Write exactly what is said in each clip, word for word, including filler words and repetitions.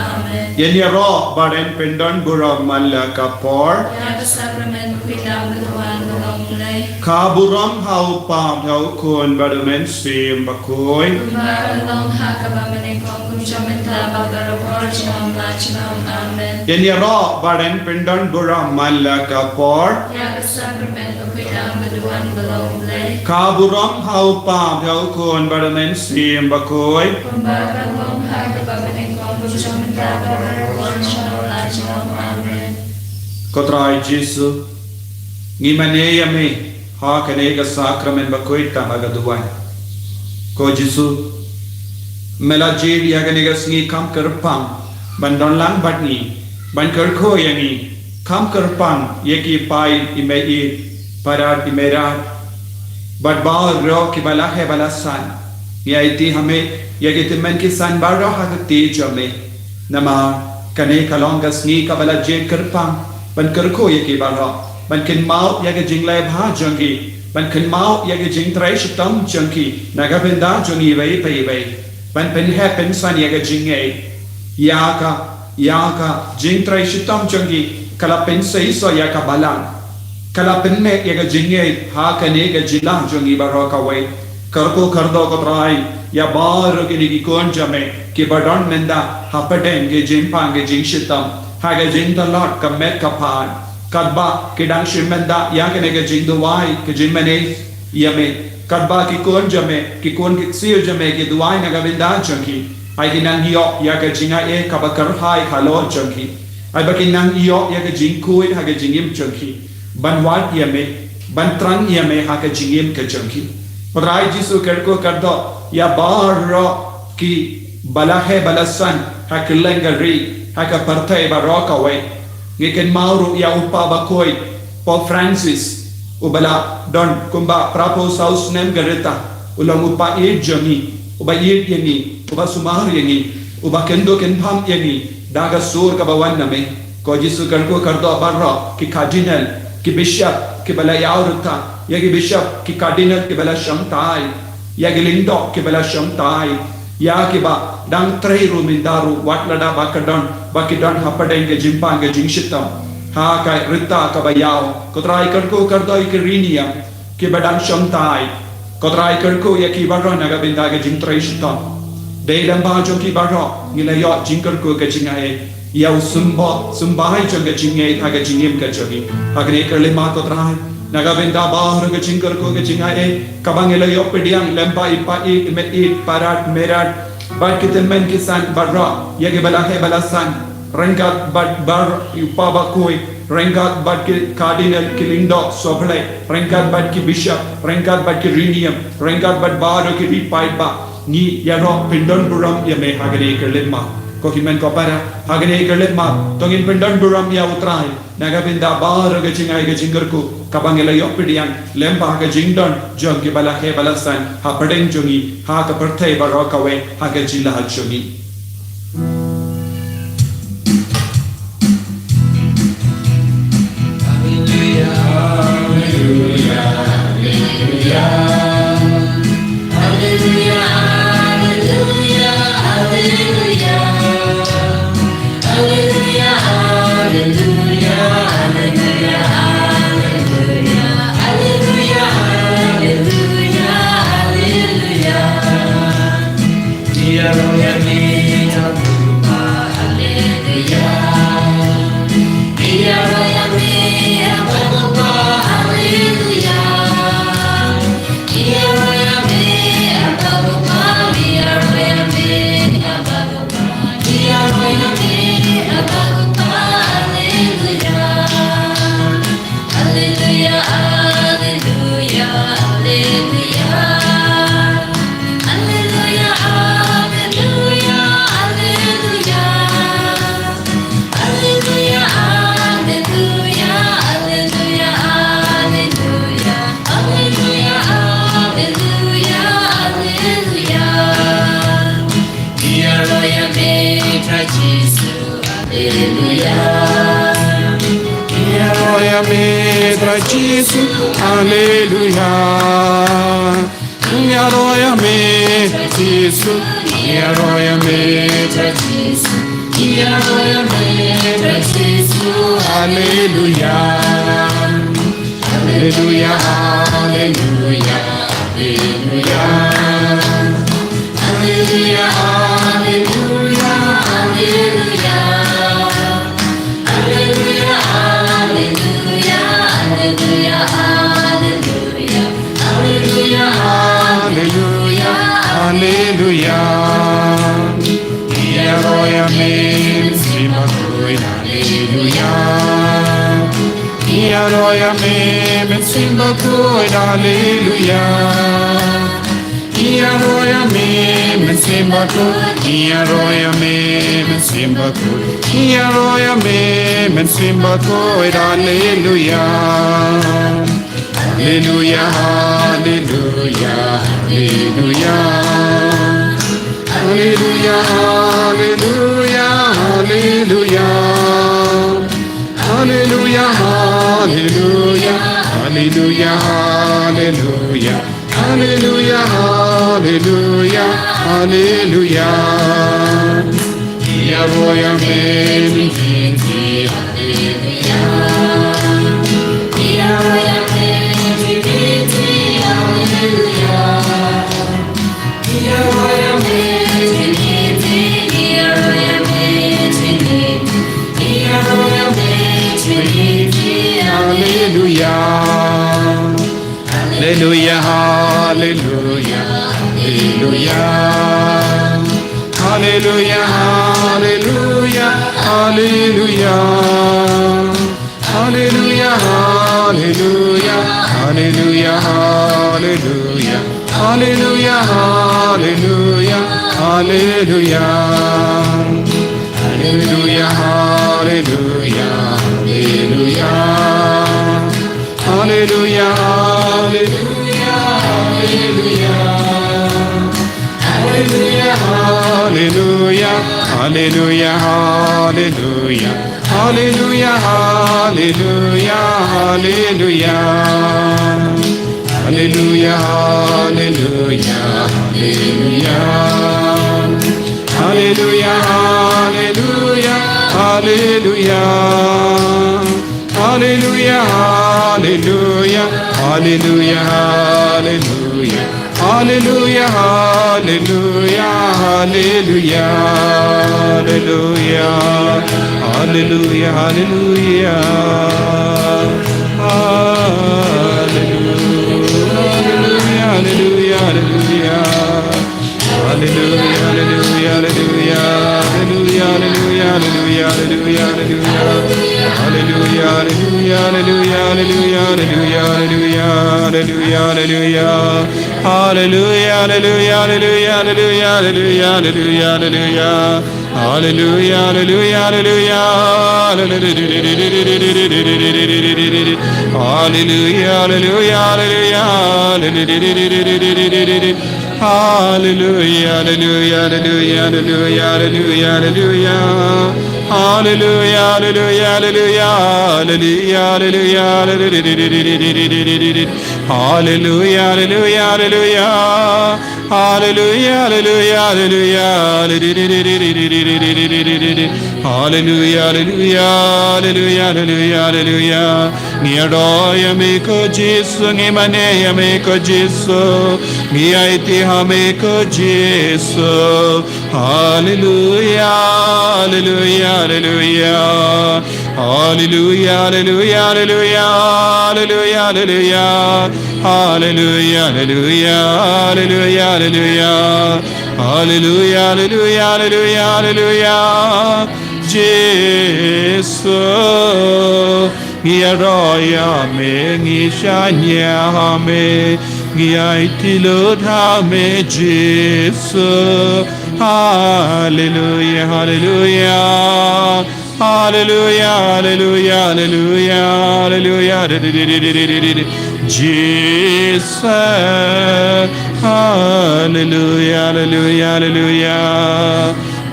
Amen. Ïa ïaroh bad yn pyndon burom man la ka por. Ïa ka sakramen bakhuid lang ba duwan ka long U Blei. Ka burom ha U Kpa, ha U Khun bad U Mynsiem Bakhuid. Kumba ka long ha kaba mynnyngkong, kum jong mynta bad barabor, junom la junom. Amen. Ïa ïaroh bad yn pyndon burom man la ka por. Ïa ka sakramen bakhuid lang ba duwan ka long U Blei. Ka burom ha U Kpa, ha U Khun bad U Mynsiem Bakhuid. Kumba ka long ha kaba mynnyngkong, kum jong mynta bad barabor, junom la junom. Amen. Ko Trai Jisu, ngi mane ïa me ha kane ka sakramen bakhuid tang ha ka duwan. Ko Jisu, me la jied ïa kane ka sngi kham kyrpang ban don lang bad ngi, ban kyrkhu ïa ngi, kham kyrpang ïa ki paid i mei i para i mei rat bad baroh kiba la heh ba la san. Ngi aiti ha me ïa ki tymmen ki san baroh ha ka kti jong me. Namar kane ka long ka sngi kaba la jied kyrpang ban kyrkhu ïa ki baroh, ban kynmaw ïa ka jingleh bha jong ki, ban kynmaw ïa ka jingtrei shitom jong ki na ka bynta jong iwei pa iwei, ban pynheh pynsan ïa ka jingngeit. Ïa ka, ïa ka jingtrei shitom jong ki ka la pynseisoh ïa ka balang, ka la pynmih ïa ka jingngeit ha kane ka jylla jong ngi baroh kawei. Kyrkhu kyrdoh ko Trai ïa baroh kine ki khun jong me kiba don mynta hapdeng ka jingpang ka jingshitom, ha ka jingtlot ka met ka phad, katba ki dang shim mynta ïa kane ka jingduwai ka jingmane ïa me, katba ki khun jong me, ki khun ki ksiew jong me ki duwai na ka bynta jong ki. Ai ki nang ïoh ïa ka jingai kaba kyrhai halor jong ki. Ai ba ki nang ïoh ïa ka jingkhuid ha ka jingim jong ki, ban wad ïa me, ban thrang ïa me ha ka jingim ka jong ki. Ko Trai Jisu, kyrkhu kyrdoh ïa baroh kiba la heh ba la san ha kylleng ka ri, ha ka pyrthei baroh kawei. Ngi kynmaw ruh ïa u Kpa Bakhuid, Pope Francis, uba la don kumba phra phew saw snem ka rta, u long u paid jong ngi, uba ïeit ïa ngi, uba sumar ïa ngi, uba kynduh kynpham ïa ngi da ka sur kaba wan na me. Ko Jisu, kyrkhu kyrdoh baroh ki cardinal, ki bishop kiba la ïaw rta, ïa ki bishop, ki cardinal kiba la shongthait, ïa ki lyngdoh kiba la shongthait, ïa kiba dang trei ruh mynta ruh, wat lada ba ka don, ba ki don hapdeng ka jingpang ka jingshitom ha ka rta kaba ïaw. Ko Trai, kyrkhu kyrdoh ïa ki riewniam kiba dang shongthait. Ko Trai, kyrkhu ïa ki baroh na ka bynta ka jingtrei shitom. Dei lyngba jong ki baroh ngi la ïoh jingkyrkhu ka jingai ïa u symbai, symbai jong ka jingngeit ha ka jingim ka jong ngi. Ha kane ka khyllipmat ko Trai, na ka bynta baroh ka jingkyrkhu ka jingai kaba ngi la ïoh pdiang lyngba i paid i mei i para i mei rat bad ki tymmen ki san baroh, ïa kiba la heh ba la san, ryngkat bad baroh u Kpa Bakhuid, ryngkat bad ki cardinal, ki lyngdoh sohblei, ryngkat bad ki bishop, ryngkat bad ki riewniam, ryngkat bad baroh ki riewpaidbah. Ngi ïaroh pyndon burom ïa me ha kane ka khyllipmat. Ko hynmen ko para, ha kane ka khyllipmat to ngin pyndon burom ïa u Trai na ka bynta baroh ka jingai ka jingkyrkhu kaba ngi la ïoh pdiang lyngba ka jingdon jong kiba la heh ba la san hapdeng jong ngi ha ka pyrthei baroh kawei, ha ka jylla jong ngi. Alleluia, alleluia, alleluia. Alleluia, alleluia, alleluia. Alleluia, alleluia, alleluia, alleluia. Alleluia, alleluia, alleluia. Ïaroh ïa me, Jehovah, alleluia. Ïaroh ïa me, Jehovah, alleluia. Ïaroh ïa me, Jehovah, ïaroh ïa me, Jehovah. Ïaroh ïa me, Jehovah, alleluia. Alleluia, alleluia, alleluia. Alleluia, alleluia, alleluia. Alleluia, alleluia, alleluia, alleluia. Alleluia, alleluia, alleluia. Ïaroh ïa me, Trai Jisu, alleluia. Ïaroh ïa me, Trai Jisu, alleluia. Ïaroh ïa me Jisu, ïaroh ïa me Jisu, ïaroh ïa me Jisu. Haleluya. Haleluya, haleluya, haleluya. Haleluya, haleluya, haleluya. Haleluya, haleluya, haleluya, haleluya. Haleluya, haleluya, haleluya. Ïaroh ïa me Mynsiem Bakhuid, haleluya. Ïaroh ïa me Mynsiem Bakhuid, haleluya. Ïaroh ïa me Mynsiem Bakhuid, ïaroh ïa me Mynsiem Bakhuid, ïaroh ïa me Mynsiem Bakhuid, haleluya. Haleluya, haleluya, haleluya. Haleluya, haleluya, haleluya. Haleluya, haleluya, haleluya, haleluya. Haleluya, haleluya, haleluya. Ïaroh ïa me Trinity, haleluya. Ïaroh ïa me Trinity, haleluya. Ïaroh ïa me Trinity, ïaroh ïa me Trinity, ïaroh ïa me Trinity, haleluya. Haleluya, haleluya, haleluya. Haleluya, haleluya, haleluya. Haleluya, haleluya, haleluya, haleluya. Haleluya, haleluya, haleluya. Haleluya, haleluya, haleluya. Haleluya, haleluya, haleluya. Haleluya, haleluya, haleluya, haleluya. Haleluya, haleluya, haleluya. Haleluya, haleluya, haleluya. Haleluya, haleluya, haleluya. Haleluya, haleluya, haleluya, haleluya. Haleluya, haleluya, haleluya. Haleluya, haleluya, haleluya. Haleluya, haleluya, haleluya. Haleluya, haleluya, haleluya. Haleluya, haleluya, haleluya, haleluya. Haleluya, haleluya, haleluya, haleluya. Haleluya, haleluya, haleluya. Haleluya, haleluya, haleluya, haleluya, haleluya, haleluya. Haleluya, haleluya, haleluya. Haleluya, haleluya, haleluya. Haleluya, haleluya, haleluya, haleluya, haleluya, haleluya. Haleluya, haleluya, haleluya, haleluya, haleluya, haleluya. Haleluya, haleluya, haleluya. Haleluya, haleluya, haleluya. Haleluya, haleluya, haleluya, haleluya, haleluya. Ngi ïaroh ïa me ko Jisu, ngi mane ïa me ko Jisu. Ngi aiti ha me ko Jisu. Haleluya, haleluya, haleluya. Haleluya, haleluya, haleluya. Haleluya, haleluya, haleluya, haleluya, haleluya. Haleluya, haleluya, haleluya, haleluya. Jisu, ngi ïaroh ïa me, ngi shaniah ha me, ngi aiti lut ha me, Jisu. Haleluya, haleluya. Haleluya, haleluya, haleluya, haleluya. Jisu. Haleluya, haleluya, haleluya.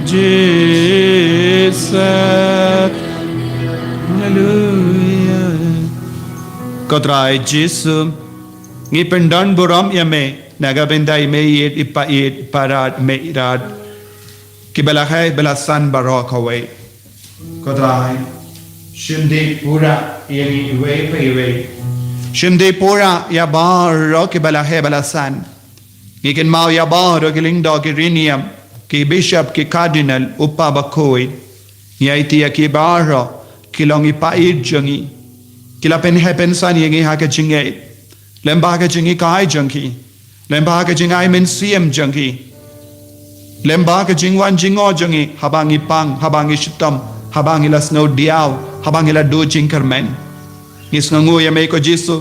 Jisu. Haleluya. Ko Trai Jisu, ngi pyndon burom ïa me. Na ka bynta i mei ïeit, i pa ïeit, i pa rad, mei rad, kiba la heh ba la san baroh kawei. Ko Trai, shim dih pura ïa ngi iwei pa iwei. Shim dih pura ïa baroh kiba la heh ba la san. Ngi kynmaw ïa baroh ki lyngdoh, ki riewniam, ki bishop, ki cardinal, u pa bakhuid. Ngi aiti ïa ki baroh, ki long i pa ïeit jong ngi. Ki la pynheh pynsan ïa ngi ha ka jingïeit. Lem bad ka jinghikai jong ki. Lem bad ka jingai mynsiem jong ki. Lem bad ka jingwan jingong jong ki. Haba ngi pang, haba ngi shitom, haba ngi la sngew diaw, haba ngi la duh jingkyrmen. Ngi sngewnguh ïa me ko Jisu.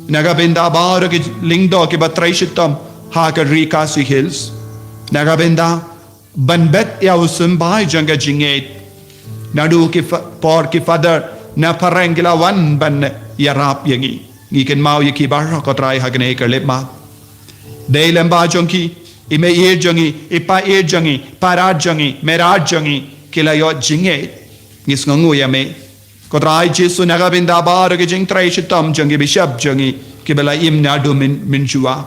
Na ka bynta baroh ki lyngdoh kiba trei shitom ha ka ri Khasi Hills. Na ka bynta ban bet ïa u symbai jong ka jingïeit. Naduh ki fa-, por ki father na phareng ki la wan ban ïarap ïa ngi. Ngi kynmaw ïa ki baroh ko Trai ha kane ka khyllipmat. Dei lem bad jong ki, i mei ïeit jong ngi, i pa ïeit jong ngi, pa rad jong ngi, mei rad jong ngi, ki la ïoh jingïeit. Ngi sngewnguh ïa me. Ko Trai Jisu na ka bynta baroh ki jingtrei shitom jong ki bishop jong ngi, kiba la im naduh myn-, mynjur.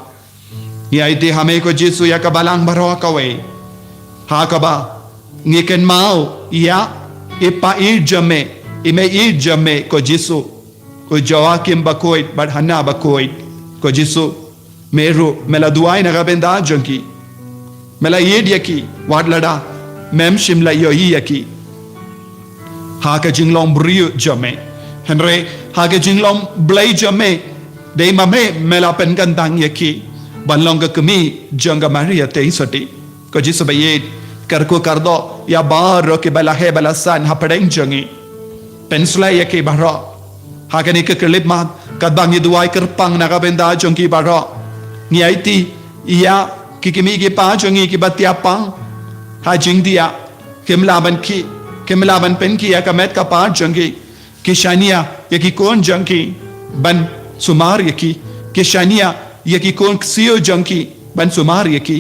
Ngi aiti ha me ko Jisu ïa ka balang baroh kawei. Ha kaba ngi kynmaw ïa i pa ïeit jong me, i mei ïeit jong me ko Jisu. U Joachim bakhuid, bad Hana bakhuid. Ko Jisu, me ruh, me la duwai na ka bynta jong ki. Me la ïeit ïa ki, wat lada mem shym la ïohi ïa ki ha ka jinglong briew jong me. Hynrei ha ka jinglong Blei jong me, dei ma me, me la pynkyntang ïa ki ban long ka kmie jong ka Maria Theisotti. Ko Jisu ba ïeit, kyrkhu kyrdoh ïa baroh kiba la heh ba la san hapdeng jong ngi. Pynshlei ïa ki baroh. Ha kane ka khyllipmat, katba ngi duwai kyrpang na ka bynta jong ki baroh, ngi aiti ïa ki kmie ki kpa jong ngi kiba thiah pang ha jingthiah, kim lah ban khih, kim lah ban pynkhih ïa ka met ka par jong ki. Ki shaniah ïa ki khun jong ki ban sumar ïa ki. Ki shaniah ïa ki khun ksiew jong ki ban sumar ïa ki.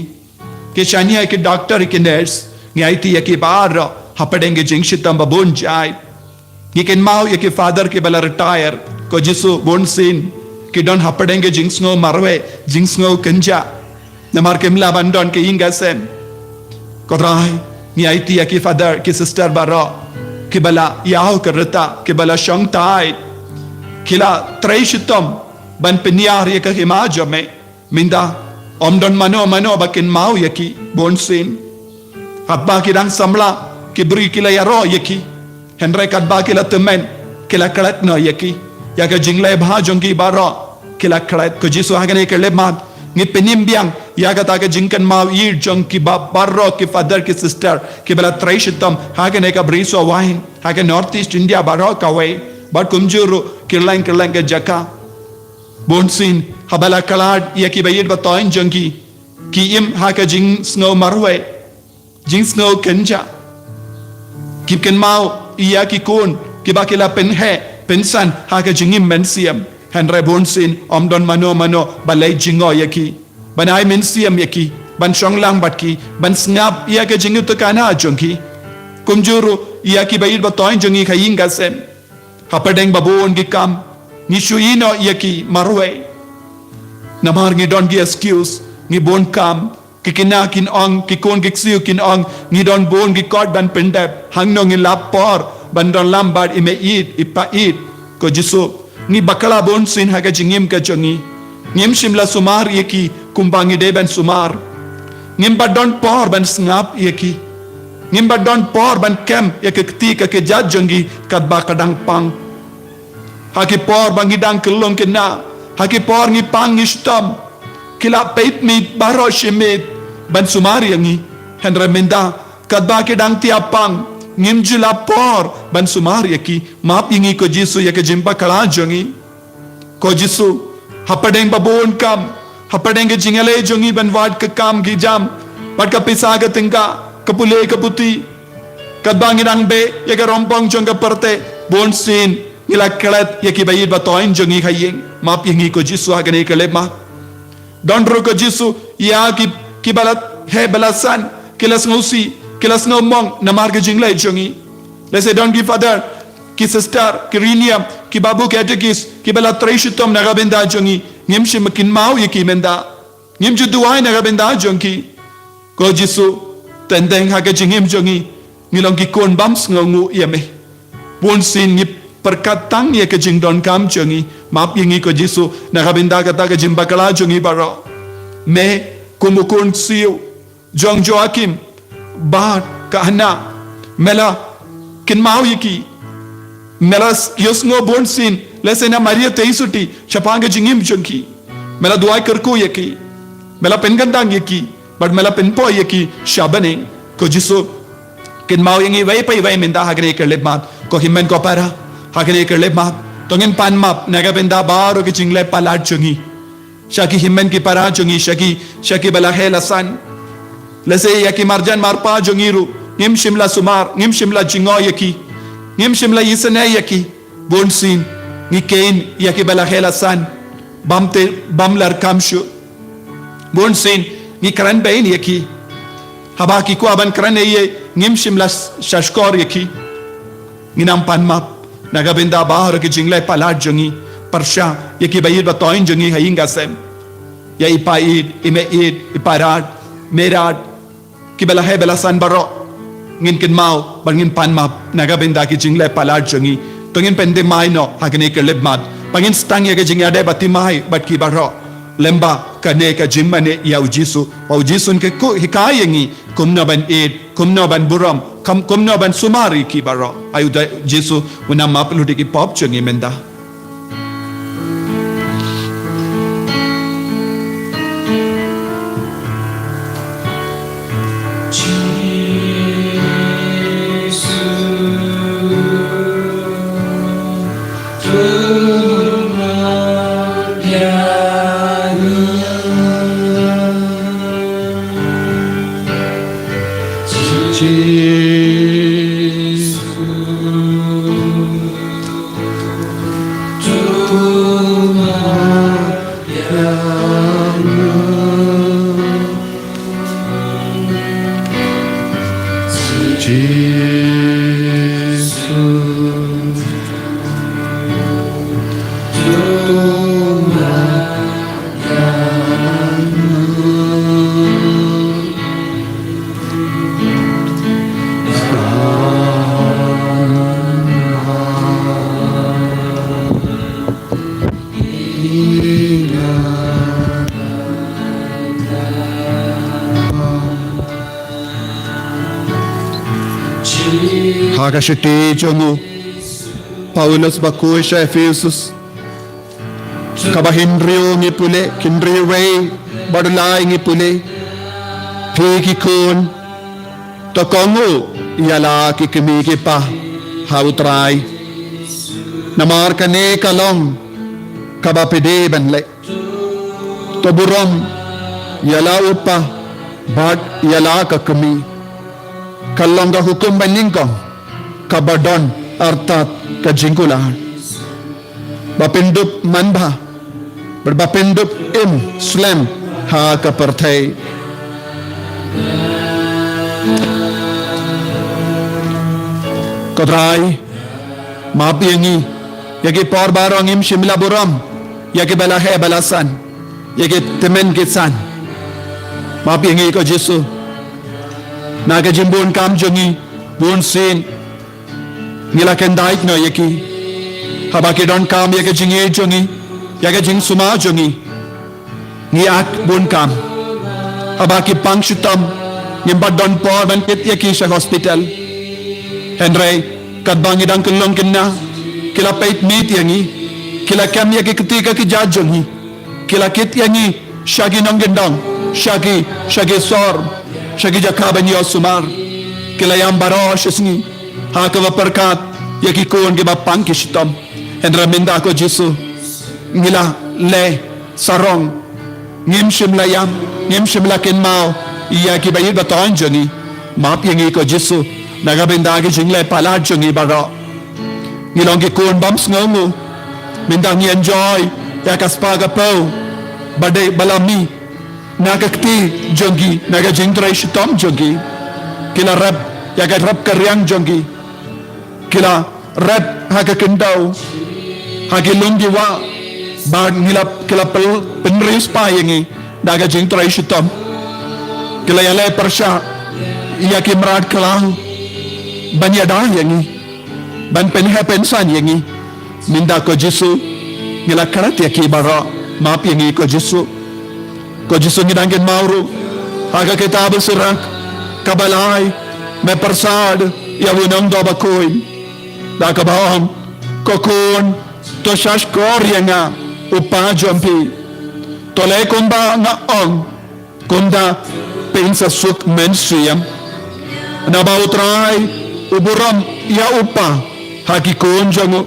Ki shaniah ïa ki doctor, ïa ki nurse. Ngi aiti ïa ki baroh hapdeng ki jingshitom babun jait. Ngi kynmaw ïa ki father kiba la retire. Ko Jisu, bunsien ki don hapdeng ki jingsngew marwei, jingsngew kynjah. Namar kim lah ban don ka ïing ka sem. Ko Trai, ngi aiti ïa ki father, ki sister baroh kiba la ïaw ka rta, kiba la shong thait. Ki la trei shitom ban pynïar ïa ka hima jong me. Mynta, ym don mano mano ba kynmaw ïa ki, bunsien. Katba ki dang samla, ki briew ki la ïaroh ïa ki. Hynrei katba ki la tymmen, ki la klet noh ïa ki. Ïa ka jingleh bha jong ki baroh, ki la klet. Ko Jisu, ha kane ka khyllipmat, ngi pynim biang ïa kata ka jingkynmaw ïeit jong ki ba-, baroh ki father ki sister kiba la trei shitom ha kane ka bri Sohwain, ha ka North East India baroh kawei. Bad kumjuh ruh kylleng kylleng ka jaka. Bunsien, haba la khlad ïa ki ba ïeit ba thoiñ jong ki, ki im ha ka jingsngew marwei, jingsngew kynjah. Ki kynmaw ïa ki khun kiba ki la pynheh pynsan ha ka jingim mynsiem. Hynrei bunsien, ym don mano mano ba leit jngoh ïa ki, ban ai mynsiem ïa ki, ban shong lang bad ki, ban sngap ïa ka jingïohthiahna jong ki. Kumjuh ruh ïa ki ba ïeit ba thoiñ jong ngi ha ïing ha sem. Hapdeng babun ki kam, ngi shu ïehnoh ïa ki marwei. Namar ngi don ki excuse, ngi bun kam, ki khynnah kin ong, ki khun ki ksiew kin ong, ngi don bun ki kot ban pyndep, hangno ngin lap por ban don lang bad i mei ïeit, i pa ïeit. Ko Jisu, ngi bakla bunsien ha ka jingim ka jong ngi. Ngim shym la sumar ïa ki kumba ngi dei ban sumar. Ngim pat don por ban sngap ïa ki. Ngim pat don por ban kem ïa ka kti ka kjat jong ki katba ka dang pang. Ha ki por ba ngi dang kyllon khynnah, ha ki por ngi pang ngi shitom, ki la peit miet baroh shi miet ban sumar ïa ngi. Hynrei mynta, katba ki dang thiah pang, ngim ju lap por ban sumar ïa ki. Map ïa ngi ko Jisu ïa ka jingbakla jong ngi. Ko Jisu, hapdeng babun kam, hapdeng ka jingïaleh jong ngi ban wad ka kam ka jam, bad ka pisa ka tyngka, ka pule ka puthi. Katba ngi dang beh ïa ka rongpong jong ka pyrthei, bunsien ngi la klet ïa ki ba ïeit ba thoiñ jong ngi ha ïing. Map ïa ngi ko Jisu ha kane ka khyllipmat. Don ruh ko Jisu ïa ki, kiba la heh ba la san, ki la sngewsih, ki la sngewmong namar ka jingleh jong ngi. Lehse don ki father, ki sister, ki riewniam, ki babu katekis, kiba la trei shitom na ka bynta jong ngi. Ngim shym kynmaw ïa ki mynta. Ngim ju duwai na ka bynta jong ki. Ko Jisu, teng teng ha ka jingim jong ngi, ngi long ki khun bym sngewnguh ïa me. Bun sien ngi pyrkhat tang ïa ka jingdonkam jong ngi. Map ïa ngi ko Jisu, na ka bynta kata ka jingbakla jong ngi baroh. Me, kum u khun siew jong Joakim bad ka Hana, me la kynmaw ïa ki. Me la ïohsngew bun sien, lehse na Maria Theisotti, shaphang ka jingim jong ki. Me la duwai kyrkhu ïa ki. Me la pynkyntang ïa ki. Bad me la pynpoi ïa ki sha bneng. Ko Jisu, kynmaw ïa ngi iwei pa iwei mynta ha kane ka khyllipmat. Ko hynmen ko para, ha kane ka khyllipmat, to ngin pan map na ka bynta baroh ki jingleh palat jong ngi. Sha ki hynmen ki para jong ngi, sha ki, sha kiba la heh la san. Lehse ïa ki marjan marpa jong ngi ruh ngim shym la sumar, ngim shym la jngoh ïa ki, ngim shym la isynei ïa ki. Bun sien ngi kheiñ ïa kiba la heh la san, bym te, bym la rkam shuh. Bun sien ngi kren beiñ ïa ki. Haba ki kwah ban kren eiei, ngim shym la shahshkor ïa ki. Ngin nang pan map na ka bynta baroh ki jingleh palat jong ngi, pyrshah ïa kiba ïeit ba thoiñ jong ngi ha ïing ha sem. Ïa i Pa ïeit, i Mei ïeit, i Parad, Meirad, kiba la heh ba la san baroh, ngin kynmaw bad ngin pan map na ka bynta ki jingleh palat jong ngi. To ngin pynthymmai noh ha kane ka khyllipmat, ba ngin sdang ïa ka jingïadei ba thymmai bad ki baroh. Lyngba kane ka jingmane ïa u Jisu, ba u Jisu un kyrkhu, hikai ïa ngi kumno ban ïeit, kumno ban burom, kum, kumno ban sumar ïa ki baroh. Ai u Jisu un nang map lut ïa ki pop jong ngi mynta. Ha ka shithi jong u Paulus ba khuid sha Ephesus, kaba hynriew ngi pule, hynriew wei bad u lai ngi pule. Phi ki khun, to kohnguh ïa la ki kmie ki kpa ha u Trai. Namar kane ka long kaba phi dei ban leh. To burom ïa la u kpa bad ïa la ka kmie. Ka long ka hukum banyngkong kaba don artat ka jingkular, ba phin dup manbha bad ba phin dup im slem ha ka pyrthei. Ko Trai, map ïa ngi ïa ki por baroh ngim shym la burom ïa kiba la heh ba la san, ïa ki tymmen ki san. Map ïa ngi ko Jisu, na ka jingbun kam jong ngi bun sien ngi la kyndait noh ïa ki. Haba ki donkam ïa ka jingïeit jong ngi, ïa ka jingsumar jong ngi, ngi ïaid bun kam. Haba ki pang shitom, ngim pat don por ban kit ïa ki sha hospital. Hynrei katba ngi dang khyllung khynnah, ki la peit miet ïa ngi, ki la kem ïa ki kti ka kjat jong ngi, ki la kit ïa ngi sha ki nongkyndong, sha ki, sha ki sor, sha ki jaka ban ïoh sumar. Ki la ïam baroh shi sngi ha kaba pyrkhat ïa ki khun kiba pang ki shitom. Hynrei mynta ko Jisu, ngi la leh sarong, ngim shym la ïam, ngim shym la kynmaw ïa kiba ïeit ba thoiñ jong ngi. Map ïa ngi ko Jisu na ka bynta ki jingleh palat jong ngi baroh. Ngi long ki khun bym sngewnguh. Mynta ngi enjoy ïa ka spah ka phew ba dei ba la mih na ka kti jong ki, na ka jingtrei shitom jong ki. Ki la rep ïa ka rep ka riang jong ki. Ki la rep ha ka khyndew, ha ki lum ki wah, bad ngi la, ki la pyn, pynriewspah ïa ngi da ka jingtrei shitom. Ki la ïaleh pyrshah ïa ki mrad khlaw ban ïada ïa ngi, ban pynheh pynsan ïa ngi. Mynta ko Jisu, ngi la klet ïa ki baroh, map ïa ngi ko Jisu. Ko Jisu, ngi dang kynmaw ruh ha ka kitab Sirak kaba lai, me pyrshad ïa u nongdoh bakhuid da kaba ong, ko Khun, to shahshkor ïa nga, u Pa jong phi. To leh kumba nga ong, kumta phin sa suk mynsiem. Naba U Trai u burom ïa u Pa ha ki khun jong u,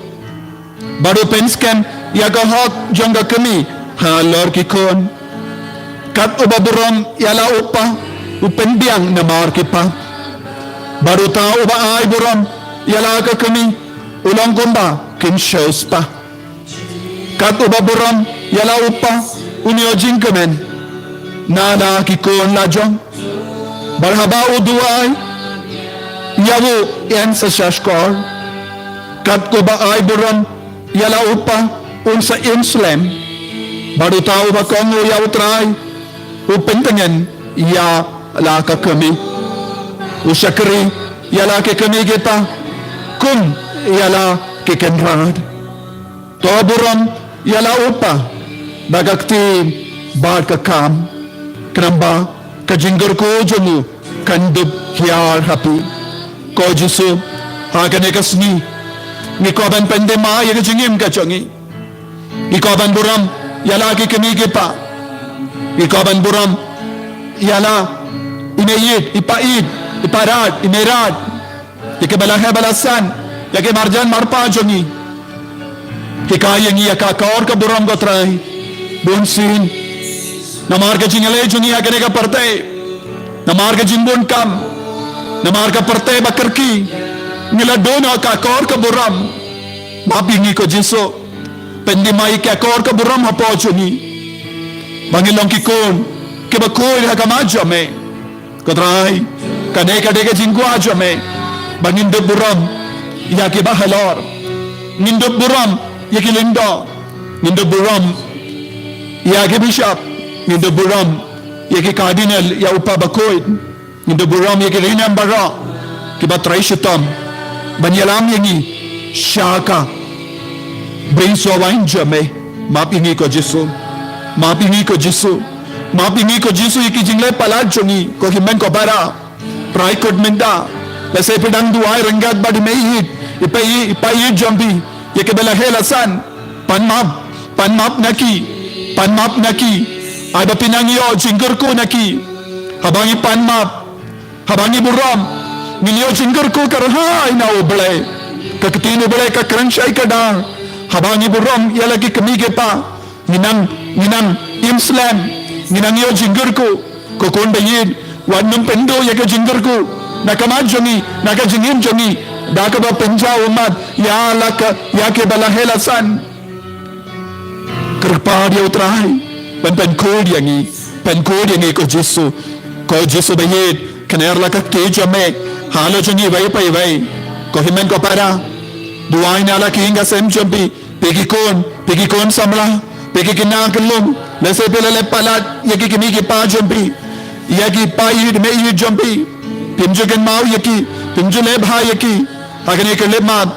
bad u pynskhem ïa ka hok jong ka kmie halor ki khun. Kat uba burom ïa la u Pa, u pynbiang namar ki pap. Bad uta uba ai burom ïa la ka kmie, u long kumba kin siew spah. Kat uba burom ïa la u Pa, un ïoh jingkmen na la ki khun la jong. Bad haba u duwai ïa u, yn sa shahshkor. Kat uba ai burom ïa la u Pa, un sa im slem. Bad uta uba kohnguh ïa U Trai, u pyntngen ïa la ka kmie. U shakri ïa la ki kmie ki Pa kum ïa la ki kynrad. To burom ïa la u Pa da ka ktien bad ka kam, khnang ba ka jingkyrkhu jong u kan dup hiar ha phi. Ko Jisu, ha kane ka sngi, ngi kwah ban pyndem ïa ka jingim ka jong ngi. Ngi kwah ban burom ïa la ki kmie ki Pa. Ngi kwah ban burom ïa la i mei ïeit, i pa ïeit, i pa rad, i mei rad, ïa kiba la heh ba la san, ïa ki marjan marpa jong ngi. Hikai ïa ngi ïa ka akor ka burom, ko Trai. Bunsien, namar ka jingïaleh jong ngi ha kane ka pyrthei, namar ka jingbun kam, namar ka pyrthei ba kyrkieh, ngi la don ha ka akor ka burom. Map ïa ngi ko Jisu. Pyndem ïa ka akor ka burom hapoh jong ngi, ba ngin long ki khun kiba khuid ha khmat jong me. Ko Trai, kane ka dei ka jingkwah jong me, ba ngin dup burom ïa kiba halor. Ngin dup burom ïa ki lyngdoh. Ngin dup burom ïa ki bishop. Ngin dup burom ïa ki cardinal, ïa u Pa bakhuid. Ngin dup burom ïa ki riewniam baroh kiba trei shitom ban ïalam ïa ngi sha ka bring soh waiñ jong me. Map ïa ngi ko Jisu. Map ïa ngi ko Jisu. Map ïa ngi ko Jisu ïa ki jingleh palat jong ngi, ko hynmen ko para. Trai, kut mynta, lehse phi dang duwai ryngkat bad i mei ïeit, i pa ïeit, i pa ïeit jong phi, ïa kiba la heh la san. Pan map, pan map na ki, pan map na ki. Ai ba phin nang ïoh jingkyrkhu na ki. Haba ngi pan map, haba ngi burom, ngin ïoh jingkyrkhu kyrhai na U Blei. Ka ktien U Blei ka kren shai kdar. Haba ngi burom ïa la ki kmie ki pa, ngi nang, ngi nang im slem, ngi nang ïoh jingkyrkhu. Ko Khun ba ïeit, wat nym pynduh ïa ka jingkyrkhu na khmat jong ngi, na ka jingim jong ngi, da kaba pynjaw ummat ïa la ka, ïa kiba la heh la san. Kyrpad ïa U Trai ban pynkhuid ïa ngi, pynkhuid ïa ngi ko Jisu. Ko Jisu ba ïeit, kner la ka kti jong me halor jong ngi iwei pa iwei. Ko hynmen ko para, duwai na la ki ïing ka sem jong phi. Phi ki khun, phi ki khun samla, phi ki khynnah khyllung, lehse phi la leh palat ïa ki kmie ki pa jong phi, ïa ki pa ïeit mei ïeit jong phi. Phim ju kynmaw ïa ki, phim ju leh bha ïa ki. Ha kane ka leh map,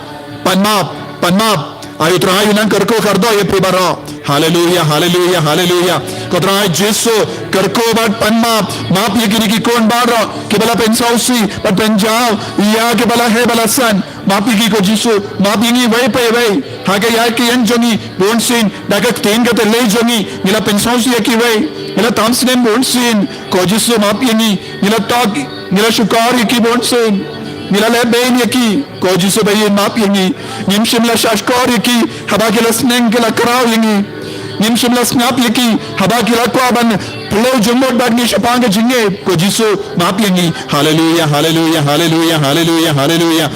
pan map, pan map. Ai U Trai u nang kyrkhu kyrdoh ïa phi baroh. Haleluya, haleluya, haleluya. Ko Trai Jisu, kyrkhu bad pan map, map ïa kine ki khun baroh kiba la pynsngewsih bad pynjaw ïa kiba la heh ba la san. Map ïa ngi ko Jisu, map ïa ngi iwei pa iwei. Ha ka ïaid ka ïeng jong ngi bunsien, da ka ktien ka tyrlei jong ngi, ngi la pynsngewsih ïa kiwei, ngi la tam snem bunsien. Ko Jisu, map ïa ngi, ngi la tok, ngi la shukor ïa ki bunsien, ngi la leh bein ïa ki. Ko Jisu ba ïeit, map ïa ngi. Ngim shym la shahshkor ïa ki haba ki la sneng ki la khraw ïa ngi. Ngim shym la sngap ïa ki haba ki la kwah ban pynlong jingmut bad ngi shaphang ka jingngeit. Ko Jisu, map ïa ngi. Haleluya, haleluya, haleluya, haleluya, haleluya.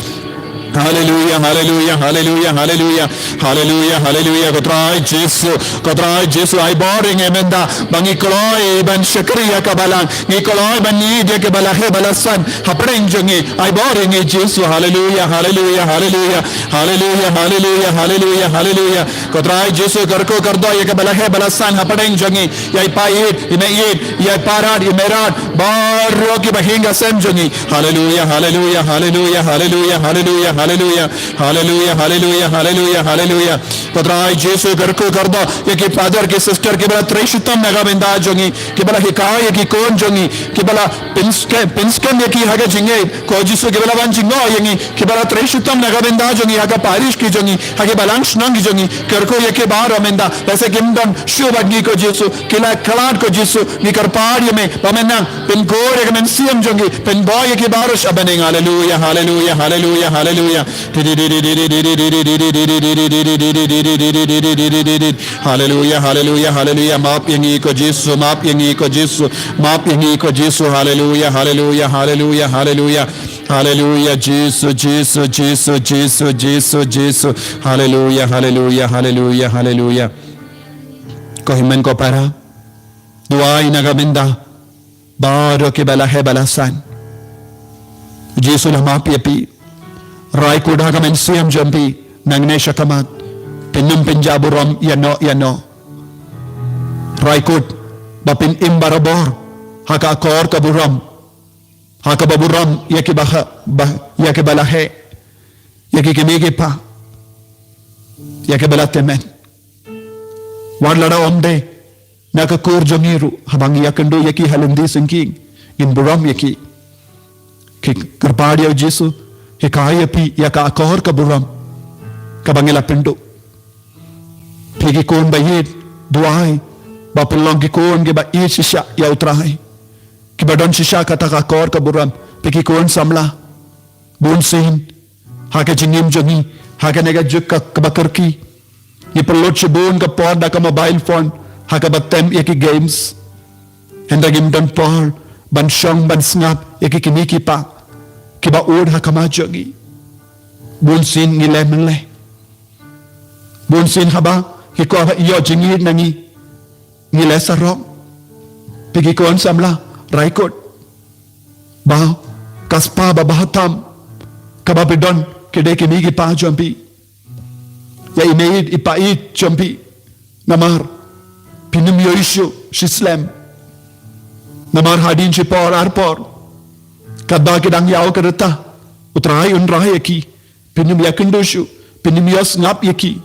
Haleluia, haleluia, haleluia, haleluia. Haleluia, haleluia. Ko Trai Jisu, ko Trai Jisu, ai bor ïa ngi mynta ba ngi kloi ban shakri ïa ka balang. Ngi kloi ban ïeit ïa ka ba la heh ba la san hapdeng jong ngi. Ai bor ïa ngi Jisu. Haleluia, haleluia, haleluia. Haleluia, haleluia, haleluia, haleluia. Ko Trai Jisu, kyrkhu kyrdoh ïa ka ba la heh ba la san hapdeng jong ngi. Ïa i Pa ïeit, i Mei ïeit, ïa i Pa Rat, i Mei Rat, baroh kiba hiar ka sem jong ngi. Haleluia, haleluia, haleluia, haleluia, haleluia, haleluia. Haleluia, haleluia, haleluia, haleluia. Ko Trai Jisu, kyrkhu kyrdoh ïa ki father ki sister kiba la trei shitom na ka bynta jong ngi, kiba la hikai ïa ki khun jong ngi, kiba la pynskhem, pynskhem ïa ki ha ka jingngeit. Ko Jisu, kiba la wan jngoh ïa ngi, kiba la trei shitom na ka bynta jong ngi ha ka parish ki jong ngi, ha ki balang shnong ki jong ngi. Kyrkhu ïa ki baroh mynta, lehse kim don shuh bad ngi ko Jisu, ki la khlad ko Jisu, ngi kyrpad ïa me ba men nang pynkur ïa ka mynsiem jong ngi, pynbor ïa ki baroh sha bneng. Haleluia, haleluia, haleluia, haleluia. Haleluia, haleluia, haleluia. Map ïa ngi ko Jisu, map ïa ngi ko Jisu, map ïa ngi ko Jisu. Haleluia, haleluia, haleluia, haleluia. Haleluia, Jisu, Jisu, Jisu, Jisu, Jisu, Jisu. Haleluia, haleluia, haleluia, haleluia. Ko hynmen ko para, duwai na ka bynta baroh kiba la heh ba la san. Jisu la map ïa phi. Rai kut ha ka mynsiem jong phi, nangne sha khmat. Phin ym pynjah burom ïano ïano. Rai kut ba phin im barabor ha ka akor ka burom, ha kaba burom ïa kiba ha, ba, ïa kiba la heh, ïa ki kmie ki kpa, ïa kiba la tymmen. Wat lada ym dei na ka kur jong ngi ruh, haba ngi ïakynduh ïa ki ha lynti syngkien, ngin burom ïa ki. Ki kyrpad ïa u Jisu, hikai ïa phi ïa ka akor ka burom kaba ngi la pynduh. Phi ki khun ba ïeit, duwai ba phin long ki khun kiba ïeit shisha ïa u Trai, kiba don shisha kata ka akor ka burom. Phi ki khun samla, bun sien ha ka jingim jong ngi, ha kane ka juk ka, kaba kyrkieh, ngi pynlut shibun ka por da ka mobile phone ha kaba tem ïa ki games. Hynrei ngim don por ban shong ban sngap ïa ki kmie ki kpa kiba ud ha khmat jong ngi. Bun sien ngi leh mynleh. Bun sien haba ki kwah ban ïoh jingïeit na ngi, ngi leh sarong. Phi ki khun samla, rai kut ba ka spah ba bha tam kaba phi don, ki dei ki kmie ki kpa jong phi. Ïa i mei ïeit i pa ïeit jong phi. Namar phin ym ïohi shuh shi slem. Namar hadien shi por ar por, katba ki dang ïaw ka rta, u Trai un rai ïa ki. Phin ym ïakynduh shuh, phin ym ïohsngap ïa ki.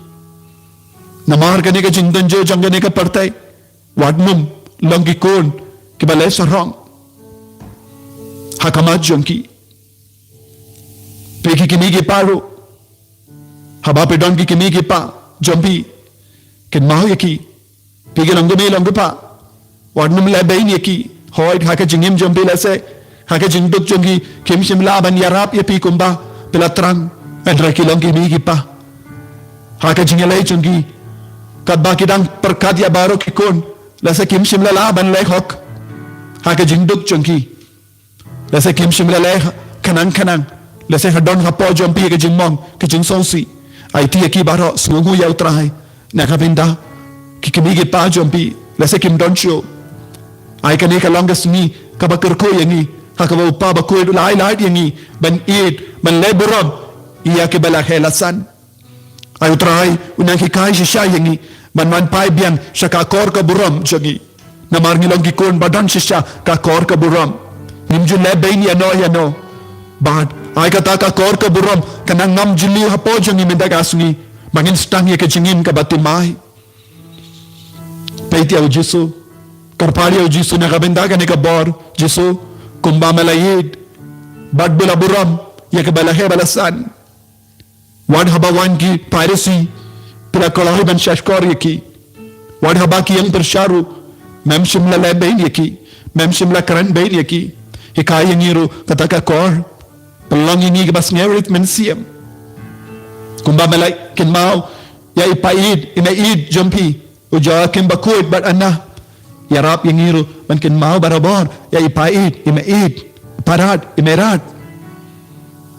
Namar kane ka jingdon jong kane ka pyrthei, wat nym long ki khun kiba leh sarong ha khmat jong ki. Phi ki kmie ki kpa ruh, haba phi don ki kmie ki kpa jong phi, kynmaw ïa ki. Phi ki long kmie long ki kpa, wat nym leh beiñ ïa ki. Hooid, ha ka jingim jong phi lehse, ha ka jingduk jong ki, kim shym lah ban ïarap ïa phi kumba phi la thrang. Hynrei ki long ki kmie ki kpa. Ha ka jingïaleh jong ki, katba ki dang pyrkhat ïa baroh ki khun, lehse kim shym la lah ban leh hok ha ka jingduk jong ki. Lehse kim shym la leh khnang khnang. Lehse ha don hapoh jong phi ka jingmong, ka jingsngewsih. Aiti ïa ki baroh, sngewnguh ïa u Trai na ka bynta ki kmie ki kpa jong phi. Lehse kim don shuh. Ai kane ka long ka sngi kaba kyrkhu ïa ngi, ha kaba u Kpa bakhuid u la ai lad ïa ngi ban ïeit, ban leh burom ïa kiba la heh la san. Ai u Trai un nang hikai shisha ïa ngi ban wan phai biang sha ka akor ka burom jong ngi. Namar ngi long ki khun ba don shisha ka akor ka burom. Ngim ju leh beiñ ïano ïano. Bad ai kata ka akor ka burom kan nang ngam jylliew hapoh jong ngi mynta ka sngi, ba ngin sdang ïa ka jingim kaba thymmai. Peit ïa u Jisu. Kyrpad ïa u Jisu na ka bynta kane ka bor. Jisu, kumba me la ïeit bad me la burom ïa kiba la heh ba la san, wat haba wan ki Pharisi, phi la kloi ban shahshkor ïa ki. Wat haba ki ïeng pyrshah ruh, mem shym la leh beiñ ïa ki, mem shym la kren beiñ ïa ki. Hikai ïa ngi ruh kata ka akor. Pynlong ïa ngi kiba sngewrit mynsiem. Kumba me la kynmaw ïa i pa ïeit, i mei ïeit jong phi, u Joachim bakhuid bad Anna. Ïarap ïa ngi ruh ban kynmaw barabor ïa i pa ïeit, i mei ïeit, i pa rat, i mei rat.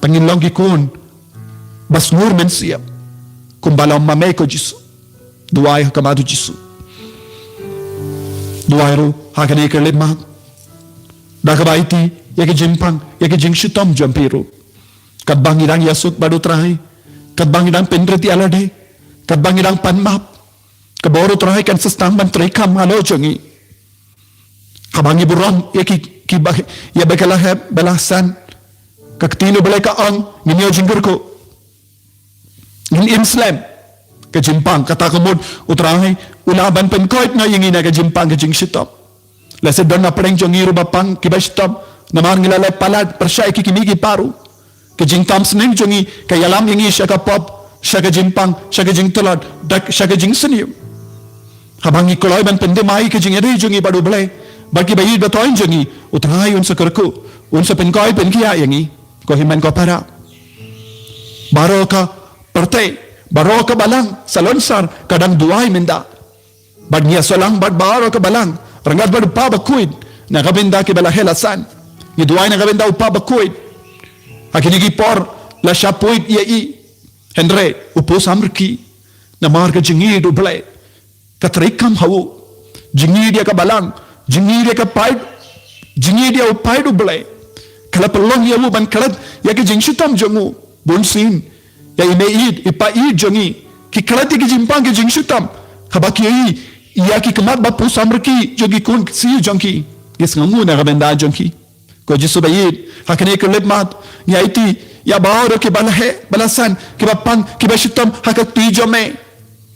Ba ngin long ki khun Ba sngur mynsiem. Kumba la ong ma me, ko Jisu. Duwai ha khmat u Jisu. Duwai ruh ha kane ka khyllipmat. Da kaba aiti ïa ka jingpang, ïa ka jingshitom jong phi ruh. Katba ngi dang ïasuk bad u Trai, katba ngi dang pynrit ïa lade, katba ngi dang pan map, ka bor u Trai kan sa sdang ban treikam halor jong ngi. Haba ngi burom ïa ki, ki ba, ïa ba ka la hep, ba la san, ka ktien u Blei ka ong, ngin ïoh jingkyrkhu. Ngin im slem. Ka jingpang, kata ka mut u Trai u lah ban pynkoit noh ïa ngi na ka jingpang, ka jingshitom. Lehse don na pdeng jong ngi ruh ba pang kiba shitom, namar ngi la leh palat pyrshah ïa ki kmie ki para. Ka jingtam sneng jong ngi ka ïalam ïa ngi sha ka pop, sha ka jingpang, sha ka jingtlot, da sha ka jingsniew. Haba ngi kloi ban pyndem ïa ka jingïadei jong ngi bad u Blei, bad kiba ïeit ba thoiñ jong ngi, u Trai un sa kyrkhu, un sa pynkoit pynkhiah ïa ngi. Ko hynmen ko para, baroh ka pyrthei, baroh ka balang salonsar ka dang duwai mynta. Bad ngi ïasoh lang bad baroh ka balang, ryngkat bad u Kpa Bakhuid, na ka bynta kiba la heh la san. Ngi duwai na ka bynta u Kpa Bakhuid. Ha kine ki por la shah poi ïa i, hynrei u pus samrkhie. Namar ka jingïeit u Blei ka treikam ha u. Jingïeit ïa ka balang, jingïeit ïa ka paid, jingïeit ïa u paid u Blei, ka la pynlong ïa u ban klet ïa ka jingshitom jong u. Bunsien, ïa i mei ïeit, i pa ïeit jong ngi, ki klet ïa ka jingpang, ka jingshitom. Haba ki ïohi ïa ki khmat ba pus samrkhie jong ki khun ksiew jong ki, ki sngewnguh na ka bynta jong ki. Ko Jisu ba ïeit, ha kane ka khyllipmat, ngi aiti ïa baroh kiba la heh, ba la san, kiba pang, kiba shitom ha ka kti jong me.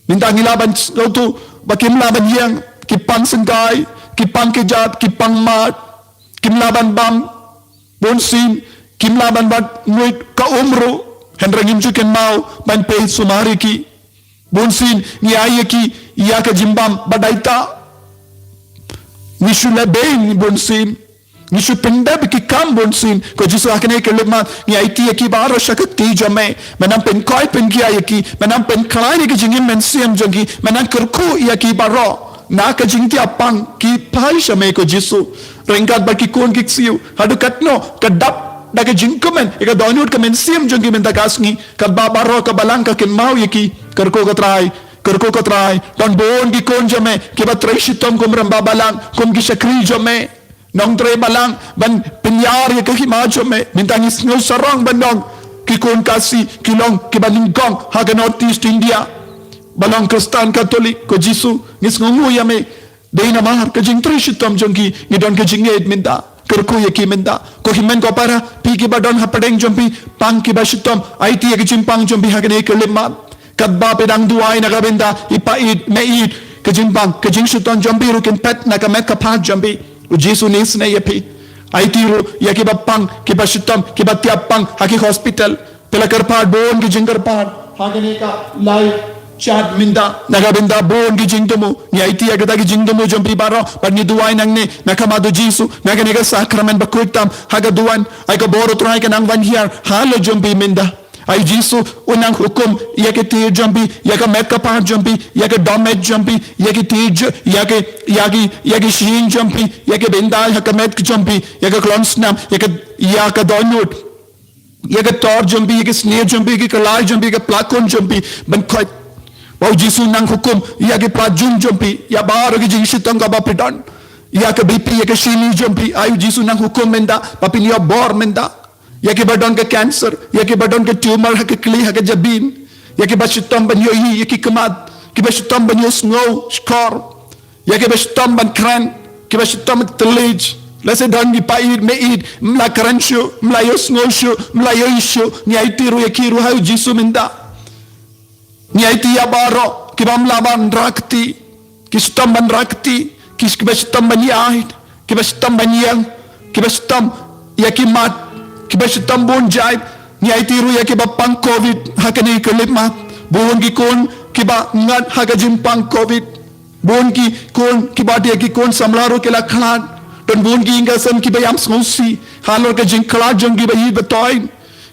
Mynta ngi lah ban sngewthuh ba kim lah ban ïeng, ki pang syngkai, ki pang kjat, ki pang mad, kim lah ban bam. Bunsien, kim lah ban bat nguid ka um ruh, hynrei ngim ju kynmaw ban pei sumar ïa ki. Bunsien, ngi ai ïa ki ïa ka jingbam ba dei ta. Ngi shu leh beiñ bunsien, ngi shu pyndep ïa ki kam bunsien. Ko Jisu, ha kane ka khyllipmat ngi aiti ïa ki baroh sha ka kti jong me. Me nang pynkoit pynkhiah ïa ki, me nang pynkhlaiñ ïa ka jingim mynsiem jong ki, me nang kyrkhu ïa ki baroh na ka jingthiah pang, ki phai sha me ko Jisu. Ryngkat bad ki khun ki ksiew, haduh katno ka dap da ka jingkmen ïa ka dohnud ka mynsiem jong ki mynta ka sngi, katba baroh ka balang ka kynmaw ïa ki. Kyrkhu ko Trai, kyrkhu ko Trai, don bun ki khun jong me kiba trei shitom kum rangbah balang, kum ki shakri jong me. Nongtrei balang ban pynïar ïa ka hima jong me. Mynta ngi sngew sarong ban ong ki khun Khasi ki long kiba nyngkong ha ka North East India ba long Khristan Katholik. Ko Jisu, ngi sngewnguh ïa me. Dei namar ka jingtrei shitom jong ki ngi don ka jingngeit mynta. Kyrkhu ïa ki mynta. Ko hynmen ko para, phi kiba don hapdeng jong phi pang kiba shitom, aiti ïa ka jingpang jong phi ha kane ka khyllipmat. Katba phi dang duwai na ka bynta i pa ïeit, me ïeit, ka jingpang, ka jingshitom jong phi ruh kin phet na ka met ka phad jong phi. U Jisu un isynei ïa phi. Aiti ruh ïa kiba pang, kiba shitom, kiba thiah pang ha ki hospital. Phi la kyrpad bun ki jingkyrpad ha kane ka live chat mynta na ka bynta bun ki jingthmu. Ngi aiti ïa kita ki jingthmu jong phi baroh bad ngi duwai nangne na ka khmat u Jisu, na kane ka sakramen bakhuid tam, ha ka duwan, ai ka bor u Trai ka nang wan hiar halor jong phi mynta. Ai Jisu, u nang hukum ïa ki tiar jong phi, ïa ka met ka phad jong phi, ïa ka dohmed jong phi, ïa ki tiar, ïa ki, ïa ki, ïa ki shyieng jong phi, ïa ki bynta ha ka met jong phi, ïa ka khlong snam, ïa ka, ïa ka dohnud, ïa ka tor jong phi, ïa ka snier jong phi, ïa ka khlai jong phi, ïa ka plakon jong phi, ban khoit. Ba u Jisu nang hukum ïa ki pajung jong phi, ïa baroh ki jingshitom kaba phi don, ïa ka B P, ïa ka shini jong phi, ai u Jisu nang hukum mynta ba phin ïoh bor mynta. Ïa kiba don ka cancer, ïa kiba don ka tumor ha ka khlieh, ha ka jabieng, ïa kiba shitom ban ïohi ïa ki khmat, kiba shitom ban ïohsngew shkor, ïa kiba shitom ban kren, kiba shitom ban tylli. Lehse don ki pa ïeit, me ïeit, ym la kren shuh, ym la ïohsngew shuh, ym la ïohi shuh. Ngi aiti ruh ïa ki ruh ha u Jisu mynta. Ngi aiti ïa baroh kiba ym lah ban rah kti, ki shitom ban rah kti, ki, kiba shitom ban ïaid, kiba shitom ban ïeng, kiba shitom ïa ki mat, kiba shitom bun jait. Ngi aiti ruh ïa kiba pang covid ha kane ka khyllipmat. Bun ki khun kiba ngat ha ka jingpang covid. Bun ki khun kiba dei ki khun samla ruh ki la khlad. Don bun ki ïing ki sem kiba ïam sngewsih halor ka jingkhlad jong ki ba ïeit ba thoiñ.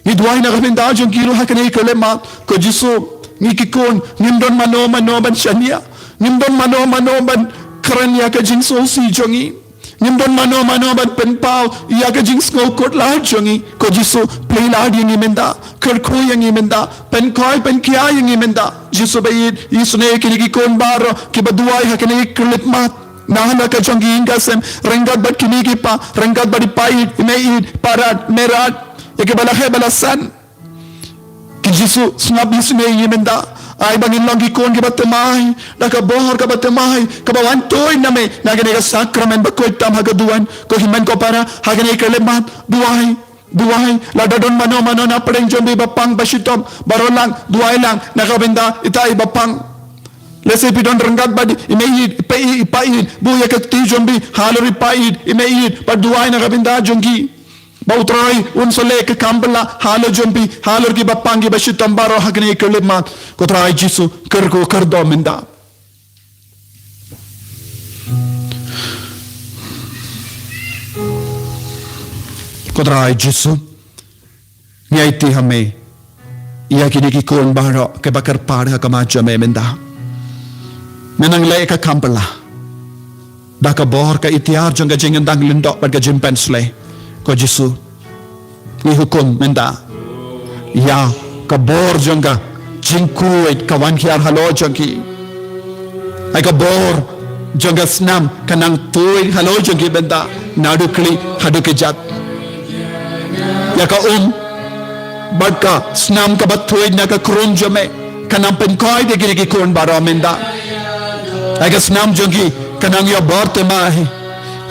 Ngi duwai na ka bynta jong ki ruh ha kane ka khyllipmat. Ko Jisu, ngi ki khun ngim don mano mano ban shaniah, ngim don mano mano ban kren ïa ka jingsngewsih jong ngi. Ngim don mano mano ban pynpaw ïa ka jingsngewkhuslai jong ngi. Ko Jisu, plie lad ïa ngi mynta, kyrkhu ïa ngi mynta, pynkhoi pynkhia ïa ngi mynta. Jisu baieit, isynei ïa kine ki khun baroh kiba duwai ha kine ki khyllipmat. Na la ka jong ki ïing ka sem, ryngkat bad kine ki pa, ryngkat bad i pa ïeit, i mei ïeit, i pa rat, i mei rat, ïa kiba la heh ba la san. Ko Jisu, sngap isynei ïa ngi mynta. Ai ba ngin long ki khun kiba thymmai da ka bor kaba thymmai, kaba wan tuid na me na kane ka sakramen bakhuid tam ha ka duwan. Ko hynmen ko para, ha kane ka khyllipmat, duwai, duwai. Lada don mano mano na pdeng jong phi ba pang ba shitom, baroh lang, duwai lang na ka bynta ita i ba pang. Lehse phi don ryngkat bad i mei ïeit, i pa ïeit, i pa ïeit, buh ïa ka kti jong phi halor i pa ïeit, i mei ïeit, bad duwai na ka bynta jong ki. Ba U Trai un sa leh ka kam phylla halor jong phi, halor ki ba pang ki ba shitom baroh ha kane ka khyllipmat. Ko Trai Jisu, kyrkhu kyrdoh mynta. Ko Trai Jisu, ngi aiti ha me ïa kine ki khun baroh kiba kyrpad ha khmat jong me mynta. Me nang leh ka kam phylla da ka bor, ka iktiar jong ka jingïadang lyngdoh bad ka jingpynshlei. Ko Jisu, ngi hukum mynta ïa ka bor jong ka jingkhuid ka wan hiar halor jong ki. Ai ka bor jong ka snam ka nang tuid halor jong ki mynta, naduh khlieh haduh kjat. Ïa ka um bad ka snam kaba tuid na ka khrum jong me ka nang pynkoit ïa kine ki khun baroh mynta. Ai ka snam jong ki ka nang ïoh bor thymmai.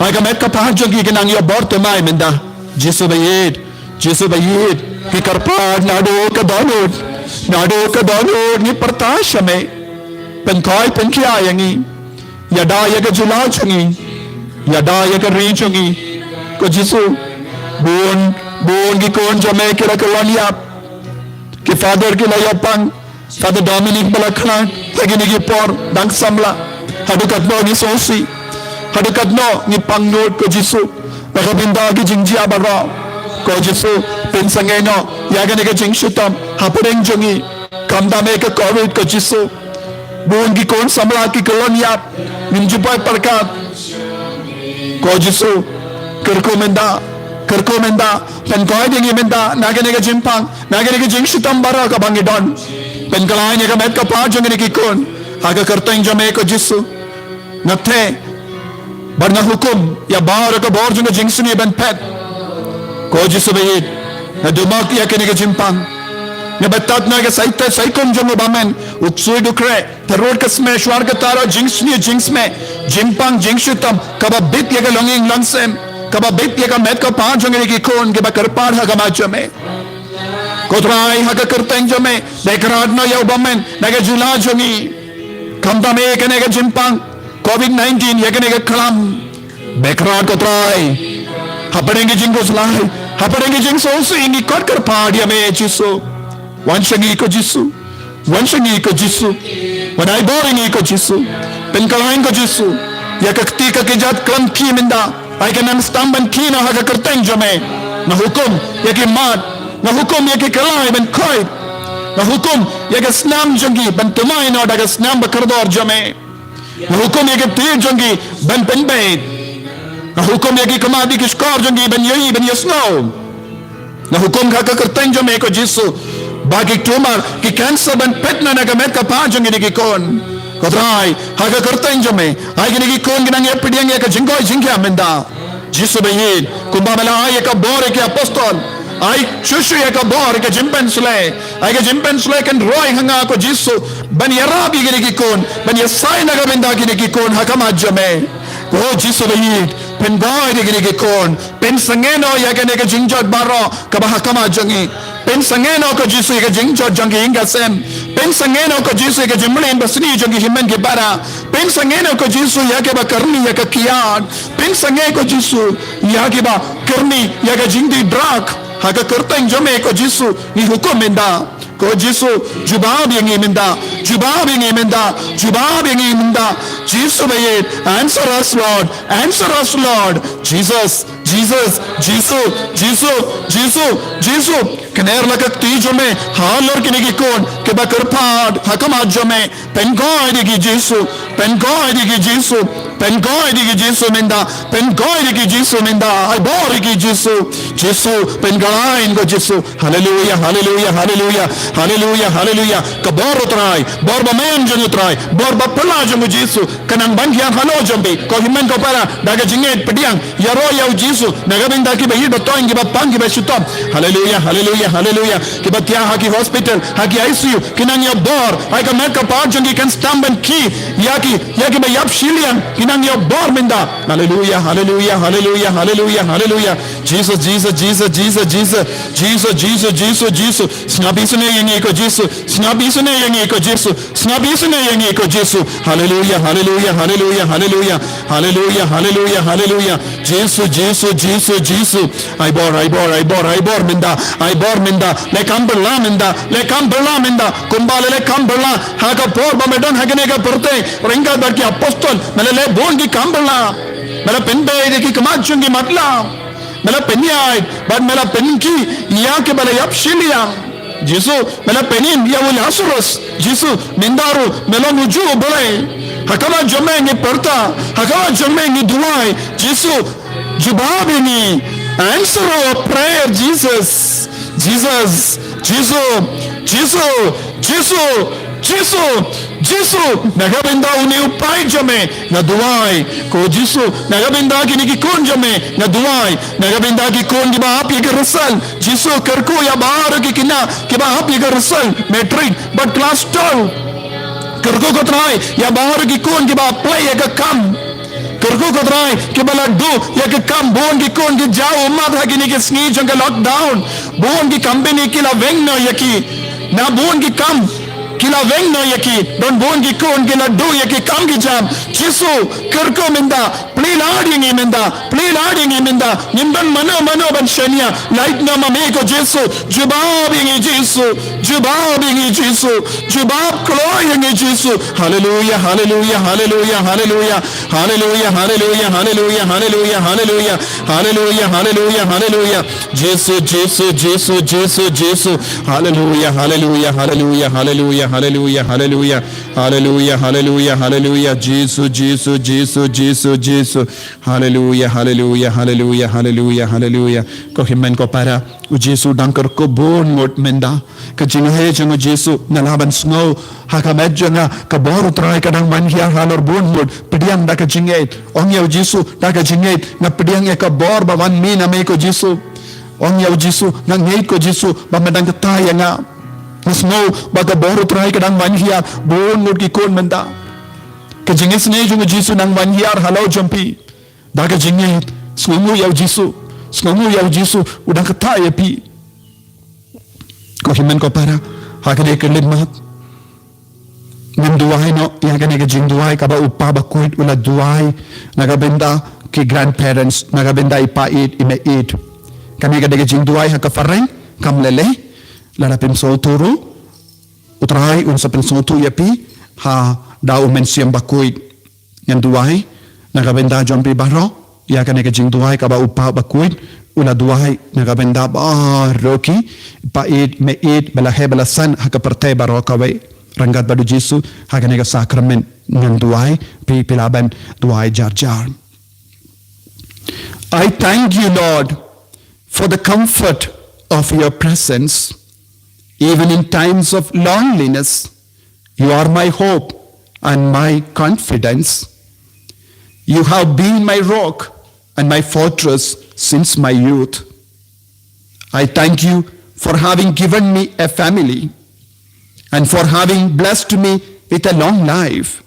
Ai ka met ka phad jong ki ka nang ïoh bor thymmai mynta. Jisu baieit, Jisu baieit, ngi kyrpad naduh ka dohnud, naduh ka dohnud ngi pyrta sha me. Pynkoit pynkhia ïa ngi. Ïada ïa ka jylla jong ngi, ïada ïa ka ri jong ngi. Ko Jisu, bun bun ki khun jong me ki la kyllon ïap. Ki father ki la ïapang, Father Dominic ba la khlad ha kine ki por dang samla. Haduh katno ngi sngewsih, haduh katno ngi pang nud ko Jisu, na ka bynta ki jingjia baroh. Ko Jisu, pynsangeh noh ïa kane ka jingshitom hapdeng jong ngi. Khamtam ïa ka covid ko Jisu, bun ki khun samla ki kyllon ïap, ngim ju poi pyrkhat. Ko Jisu, kyrkhu mynta, kyrkhu mynta, pynkoit ïa ngi mynta na kane ka jingpang, na kane ka jingshitom baroh kaba ngi don. Pynkhlaiñ ïa ka met ka phad jong kine ki khun ha ka kyrteng jong me ko Jisu. Nga theh bad nga hukum ïa baroh ka bor jong ka jingsniew ban phet. Ko Jisu baieit, nga dumak ïa kane ka jingpang. Nga batai na ka saitet saikum jong u bymman, u ksuid u khreh, tyrut ka smet, shuwa ka taro, jingsniew jingsmet, jingpang jingshitom, kaba bit ïa ka longïing longsem, kaba bit ïa ka met ka phad jong kine ki khun kiba kyrpad ha khmat jong me. Ko Trai, ha ka kyrteng jong me, dei kyrpad noh ïa u bymman na ka jylla jong ngi. Khamtam ïa kane ka jingpang covid nineteen, ïa kane ka khlam. Dei kyrpad ko Trai. Hapdeng ki jingkhuslai, hapdeng ki jingsngewsih ngi khot kyrpad ïa me Jisu. Wan sha ngi ko Jisu. Wan sha ngi ko Jisu. Wan ai bor ïa ngi ko Jisu. Pynkhlaiñ ko Jisu ïa ka kti ka kjat khlem khie mynta. Ai ka nang sdang ban khie noh ha ka kyrteng jong me. Nga hukum ïa ki mat, nga hukum ïa ki khlai ban khoit. Nga hukum ïa ka snam jong ki ban thymmai noh da ka snam bakordor jong me. Nga hukum ïa ki kti jong ki ban pynbeit. Nga hukum ïa ki khmat ïa ki shkor jong ki ban ïohi ban ïohsngew. Nga hukum ha ka kyrteng jong me ko Jisu, ba ki tumor, ki cancer ban phet noh na ka met ka phad jong kine ki khun. Ko Trai, ha ka kyrteng jong me, ai kine ki khun ki nang ïapdiang ïa ka jingkoit jingkhiah mynta. Jisu baieit, kumba me la ai ïa ka bor ïa ki apostol, ai shuh shuh ïa ka bor ïa ka jingpynshlei. Ai ka jingpynshlei kan roi ha nga ko Jisu, ban ïarap ïa kine ki khun, ban ïasai na ka bynta kine ki khun ha khmat jong me. Ko Jisu baieit, pynkoit ïa kine ki khun, pynsangeh noh ïa kane ka jingjot baroh kaba ha khmat jong ngi. Pynsangeh noh ko Jisu ïa ka jingjot jong ki ïing ka sem. Pynsangeh noh ko Jisu ïa ka jingmlien basniew jong ki hynmen ki para. Pynsangeh noh ko Jisu ïa kiba kyrni ïa ka kiad. Pynsangeh ko Jisu ïa kiba kyrni ïa ka jingdih drug. Ha ka kyrteng jong me ko Jisu ngi hukum mynta. Ko Jisu, jubab ïa ngi mynta, jubab ïa ngi mynta, jubab ïa ngi mynta. Jisu baieit, answer us Lord, answer us Lord. Jesus, Jesus, Jisu, Jisu, Jisu, Jisu. Kner la ka kti jong me halor kine ki khun kiba kyrpad ha khmat jong me. Pynkoit ïa ki Jisu, pynkoit ïa ki Jisu. Pynkhuid ïa ki Jisu mynta. Pynkhuid ïa ki Jisu mynta. Ai bor ïa ki Jisu. Jisu, pynkhuid ïa ki Jisu. Haleluya, haleluya, haleluya. Haleluya, haleluya. Ka bor U Trai, bor ba mei jong U Trai, bor ba phylla jong U Jisu, ka nang ban hiar halor jong phi. Ko hynmen ko para, da ka jingngeit pdiang ïaroh ïa U Jisu. Na ka bynta kiba ïeit ba toiñ, kiba pang, kiba shitom. Haleluya, haleluya, haleluya. Kiba thiah ha ki hospital, ha ki I C U, ki nang ïoh bor. Ai ka met ka par jong ki kan sdang ban khih ïa ki, ïa kiba ïap shiliang, ki nang ïoh bor mynta. Haleluya, haleluya, haleluya, haleluya, haleluya. Jesus, Jesus, Jesus, Jesus, Jesus. Jesus, Jesus, Jesus, Jesus. Sngap isynei ïa ngi ko Jisu. Sngap isynei ïa ngi ko Jisu. Sngap isynei ïa ngi ko Jisu. Haleluya, haleluya, haleluya, haleluya. Haleluya, haleluya, haleluya. Jisu, Jisu, Jisu, Jisu. Ai bor, ai bor, ai bor, ai bor mynta. Ai bor mynta. Leh kam phylla mynta. Leh kam phylla mynta. Kumba leh, leh kam phylla ha ka por ba me don ha kane ka pyrthei ryngkat bad ki apostol. Me la leh bun ki kam phylla. Me la pynbeit ïa ki khmat jong ki matlah. Me la pynïaid bad me la pynkhih ïa kiba la ïap shiliang. Jisu, me la pynim ïa u Lazarus. Jisu, mynta ruh me long ujuh U Blei. Ha khmat jong me ngi pyrta, ha khmat jong me ngi duwai. Jisu, jubab ïa ngi. Answer our prayer, Jesus. Jesus, Jisu, Jisu, Jisu, Jisu, na ka bynta une u paid jong me nga duwai. Ko Jisu, na ka bynta kine ki khun jong me nga duwai. Na ka bynta ki khun kiba hap ïa ka result, Jisu, kyrkhu ïa baroh ki khynnah kiba hap ïa ka result matric bad class twelve. Kyrkhu ko Trai ïa baroh ki khun kiba apply ïa ka kam. Kyrkhu ko Trai kiba la duh ïa ka kam, bun ki khun ki jaw ummat ha kine ki sngi jong ka lockdown. Bun ki company ki la weng noh ïa ki. Na bun ki kam ki la weng noh ïa ki. Don bun ki khun ki la duh ïa ki kam ki jam. Jisu, kyrkhu mynta. Plie lad ïa ngi mynta. Plie lad ïa ngi mynta. Ngim don mano mano ban shaniah. Lait noh ma me ko Jisu. Jubab ïa ngi Jisu. Jubab ïa ngi Jisu. Jubab kloi ïa ngi Jisu. Haleluya, haleluya, haleluya, haleluya. Haleluya, haleluya, haleluya, haleluya, haleluya. Haleluya, haleluya, haleluya. Jisu, Jisu, Jisu, Jisu, Jisu. Haleluya, haleluya, haleluya, haleluya, haleluya, haleluya. Haleluya, haleluya, haleluya. Jisu, Jisu, Jisu, Jisu, Jisu. Haleluya, haleluya, haleluya, haleluya, haleluya. Ko hynmen ko para, U Jisu dang kyrkhu bun ngut mynta. Ka jingaiei jong U Jisu nga lah ban sngew ha ka met jong nga, ka bor U Trai ka dang wan hiar halor bun ngut. Pdiang da ka jingngeit. Ong ïa U Jisu da ka jingngeit, nga pdiang ïa ka bor ba wan mih na me ko Jisu. Ong ïa U Jisu, nga ngeit ko Jisu ba me dang kata ïa nga. Nga sngew ba ka bor U Trai ka dang wan hiar, bun ngut ki khun mynta. Ka jingisynei jong U Jisu nang wan hiar halor jong phi. Da ka jingngeit, sngewnguh ïa U Jisu. Sngewnguh ïa U Jisu, u dang kata ïa phi. Ko hynmen ko para, ha kane ka khyllipmat ngan duwai noh ïa kane ka jingduwai kaba u Pa Bakhuid u la duwai na ka bynta ki grandparents, na ka bynta i pa ïeit, i mei ïeit. Kane ka dei ka jingduwai ha ka phareng, kam lei lei. Lada phin sngewthuh ruh, U Trai un sa pynsngewthuh ïa phi ha da U Mynsiem Bakhuid. Ngan duwai na ka bynta jong phi baroh ïa kane ka jingduwai kaba u Pa Bakhuid u la duwai na ka bynta baroh ki pa ïeit, mei ïeit, ba la heh ba la san ha ka pyrthei baroh kawei. Ryngkat bad U Jisu ha kane ka sakramen ngan duwai, phi phi lah ban duwai jar jar. I thank you, Lord, for the comfort of your presence, even in times of loneliness. You are my hope and my confidence. You have been my rock and my fortress since my youth. I thank you for having given me a family and for having blessed me with a long life.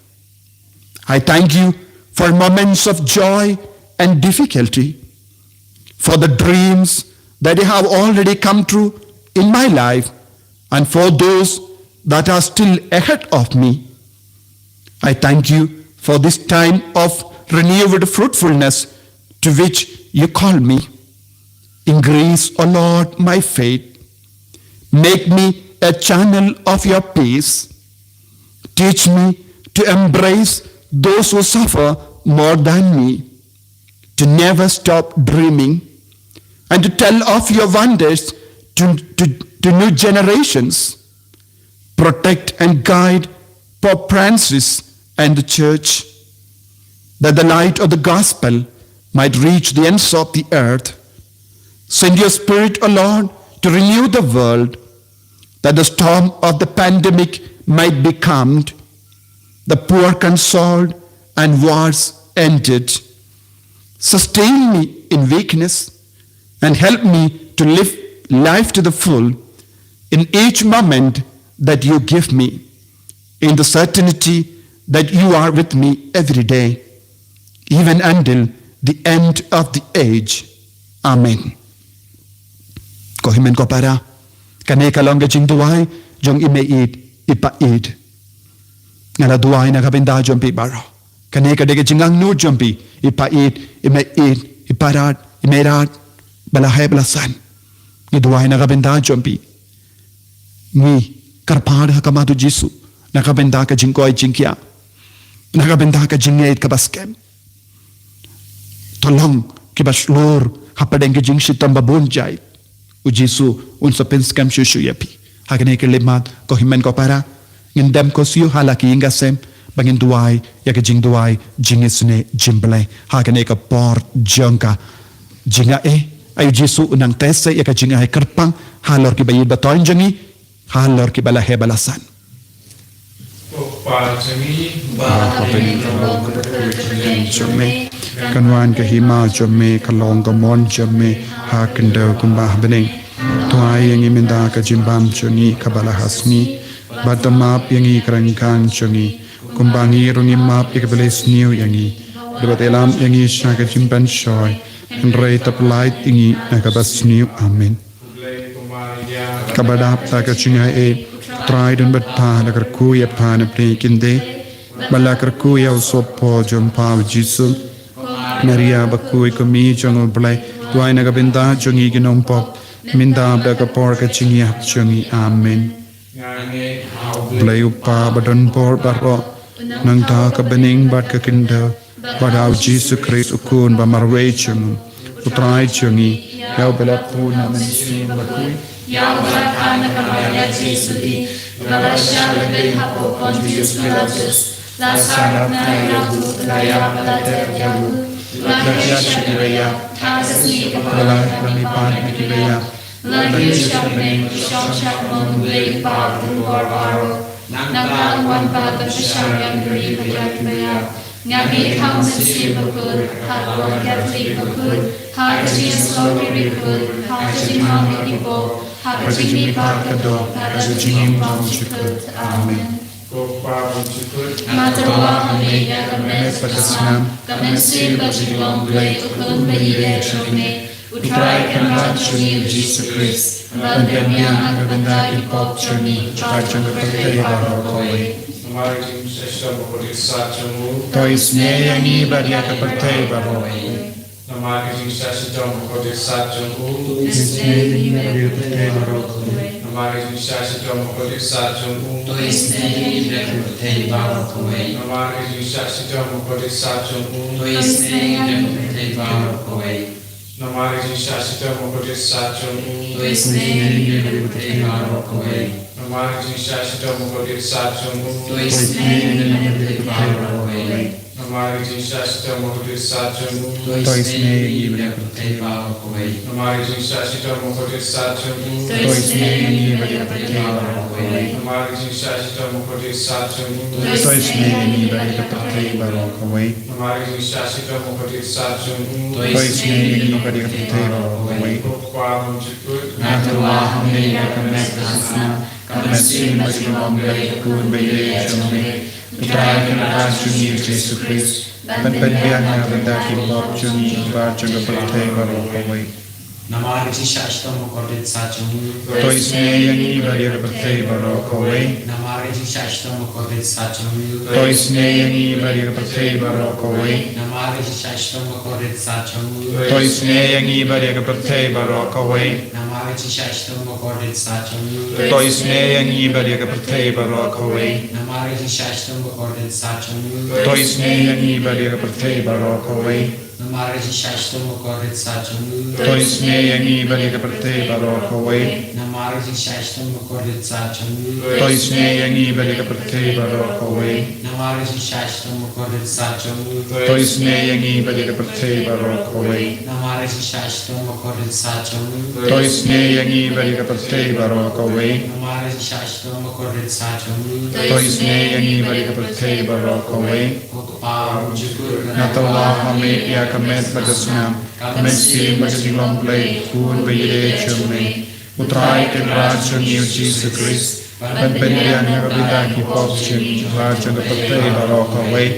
I thank you for moments of joy and difficulty, for the dreams that have already come true in my life, and for those that are still ahead of me. I thank you for this time of renewed fruitfulness to which you call me. Increase, O Lord, my faith. Make me a channel of your peace. Teach me to embrace those who suffer more than me, to never stop dreaming, and to tell of your wonders to, to, to new generations. Protect and guide Pope Francis and the Church. that the light of the gospel might reach the ends of the earth. Send your Spirit, O Lord, to renew the world, that the storm of the pandemic might be calmed, the poor consoled, and wars ended. Sustain me in weakness and help me to live life to the full in each moment that you give me, in the certainty that you are with me every day, even until the end of the age. Amen. Ko hynmen ko para, kane ka long ka jingduwai jong i mei ïeit i pa ïeit. Nga la duwai na ka bynta jong phi baroh. Kane ka dei ka jingangnud jong phi, i pa ïeit, i mei ïeit, i para, i mei rat, ba la heh ba la san. Ngi duwai na ka bynta jong phi. Ngi kyrpad ha khmat u Jisu na ka bynta ka jingkoit jingkhiah, na ka bynta ka jingngeit kaba skhem. To long kiba shlur hapdeng ki jingshitom ba bun jait. U Jisu un sa pynskhem shuh shuh ïa phi. Ha kane ka lymmat, ko hynmen ko para, ngin dem ko siew ha la ki ïing ki sem ba ngin duwai ïa ka jingduwai jingisynei jong U Blei ha kane ka por jong ka jingaiei. Ai u Jisu un nang teh seh ïa ka jingai kyrpang halor kiba ïeit ba thoiñ jong ngi, halor kiba la heh ba la san. Ko Pa jong ngi, ba ha bneng, ka long ka kyrteng jong me. Kan wan ka hima jong me, ka long ka mon jong me ha khyndew kumba ha bneng. To ai ïa ngi mynta ka jingbam jong ngi kaba la ha sngi. Bad to map ïa ngi ki ryngkang jong ngi, kumba ngi ruh ngi map ïa kiba la isniew ïa ngi. Bad to ïalam ïa ngi sha ka jingpynshoi, hynrei to pyllait ïa ngi na kaba sniew. Amen. Kaba dap da ka jingaiei, U Trai un bad pha, la kyrkhu ïa pha na pdeng ki khyndai, bad la kyrkhu ïa u sohpop jong pha u Jisu. Maria bakhuid, ka mei jong U Blei, duwai na ka bynta jong ngi ki nongpop, mynta bad ha ka por ka jingïap jong ngi. Amen. Blei u Kpa ba don bor baroh, nangta ka bneng bad ka khyndew, bad ha u Jisu Khrist u Khun ba marwei jong u, U Trai jong ngi, ïa uba la pun na Mynsiem Bakhuid, ïa uba la kha na ka Maria Jehudi, bad la shah lyndet hapoh Pontius Pilatus, la sahnarphna ïa u, la ïap bad la tep ïa u, la khiah sha kiba ïap, ha ka sngi kaba lai la mihpat na kiba ïap, la kiew sha bneng, la shong sha kynhun U Blei U Kpa uba don bor baroh. Nangta un wan pat ban pynshai ïa ki briew bad ïa kiba ïap. Nga mih ha u Mynsiem Bakhuid, ha ka Wan Katholik bakhuid, ha ka jingïasyllok ki riewkhuid, ha ka jingmap ïa ki pop, ha ka jingmihpat ka doh, ha ka jingim ba jylliew. Amen. Ko Pa ba jylliew, nga tyrwa ha me ïa ka met bad ka snam, ka mynsiem bad jinglong Blei, U Khun ba ïeit jong me, U Trai Kynrad jong ngi U Jisu Khrist, ban pynbiang ha ka bynta ki pop jong ngi bad jong ka pyrthei baroh kawei. Namar ka jingshah shitom bakordit sat jong u, to isynei ïa ngi bad ïa ka pyrthei baroh kawei. Namar ka jingshah shitom bakordit sat jong u, to isynei ïa ngi bad ïa ka pyrthei baroh kawei. Namar ka jingshah shitom bakordit sat jong u, to isynei ïa ngi bad ïa ka pyrthei baroh kawei. Namar ka jingshah shitom bakordit sat jong u, to isynei ïa ngi bad ïa ka pyrthei baroh kawei. Namar ka jingshah shitom bakordit sat jong u, to isynei ïa ngi bad ïa ka pyrthei baroh kawei. Namar ka jingshah shitom bakordit sat jong u, to isynei ïa ngi bad ïa ka pyrthei baroh kawei. Namar ka jingshah shitom bakordit sat jong u, to isynei ïa ngi bad ïa ka pyrthei baroh kawei. Namar ka jingshah shitom bakordit sat jong u, to isynei ïa ngi bad ïa ka pyrthei baroh kawei. Namar ka jingshah shitom bakordit sat jong u, to isynei ïa ngi bad ïa ka pyrthei baroh kawei. Namar ka jingshah shitom bakordit sat jong u, to isynei ïa ngi bad ïa ka pyrthei baroh kawei. Ko Pa ba jylliew, nga tyrwa ha me ïa ka met bad ka snam, ka mynsiem bad jinglong Blei, U Khun ba ïeit jong me, U Trai Kynrad jong ngi U Jisu Khrist, ban pynbiang ha ka bynta ki pop jong ngi bad jong ka pyrthei baroh kawei. Namar ka jingshah shitom bakordit sat jong u, to isynei ïa ngi bad ïa ka pyrthei baroh kawei. Namar ka jingshah shitom bakordit sat jong u, to isynei ïa ngi bad ïa ka pyrthei baroh kawei. Namar Namar ka jingshah shitom bakordit sat jong u. To isynei ïa ngi bad ïa ka pyrthei baroh kawei. Namar ka jingshah shitom bakordit sat jong u. To isynei ïa ngi bad ïa ka pyrthei baroh kawei. Namar ka jingshah shitom bakordit sat jong u. To isynei ïa ngi bad ïa ka pyrthei baroh kawei. Namar ka jingshah shitom bakordit sat jong u. To isynei ïa ngi bad ïa ka pyrthei baroh kawei. Namar ka jingshah shitom bakordit sat jong u. To isynei ïa ngi bad ïa ka pyrthei baroh kawei. Namar ka jingshah shitom bakordit sat jong u. To isynei ïa ngi bad ïa ka pyrthei baroh kawei. Namar ka jingshah shitom bakordit sat jong u. To isynei ïa ngi bad ïa ka pyrthei baroh kawei. Namar ka jingshah shitom bakordit sat jong u. To isynei ïa ngi bad ïa ka pyrthei baroh kawei. Ko Kpa bymjukut, nga tyrwa ha me ïa ka met bad ka snam, ka mynsiem bad ka jinglong Blei, u Khun ba ïeit jong me, U Trai Kynrad jong ngi U Jisu Khrist, ban pynbiang na ka bynta ki pop jong ngi bad jong ka pyrthei baroh kawei.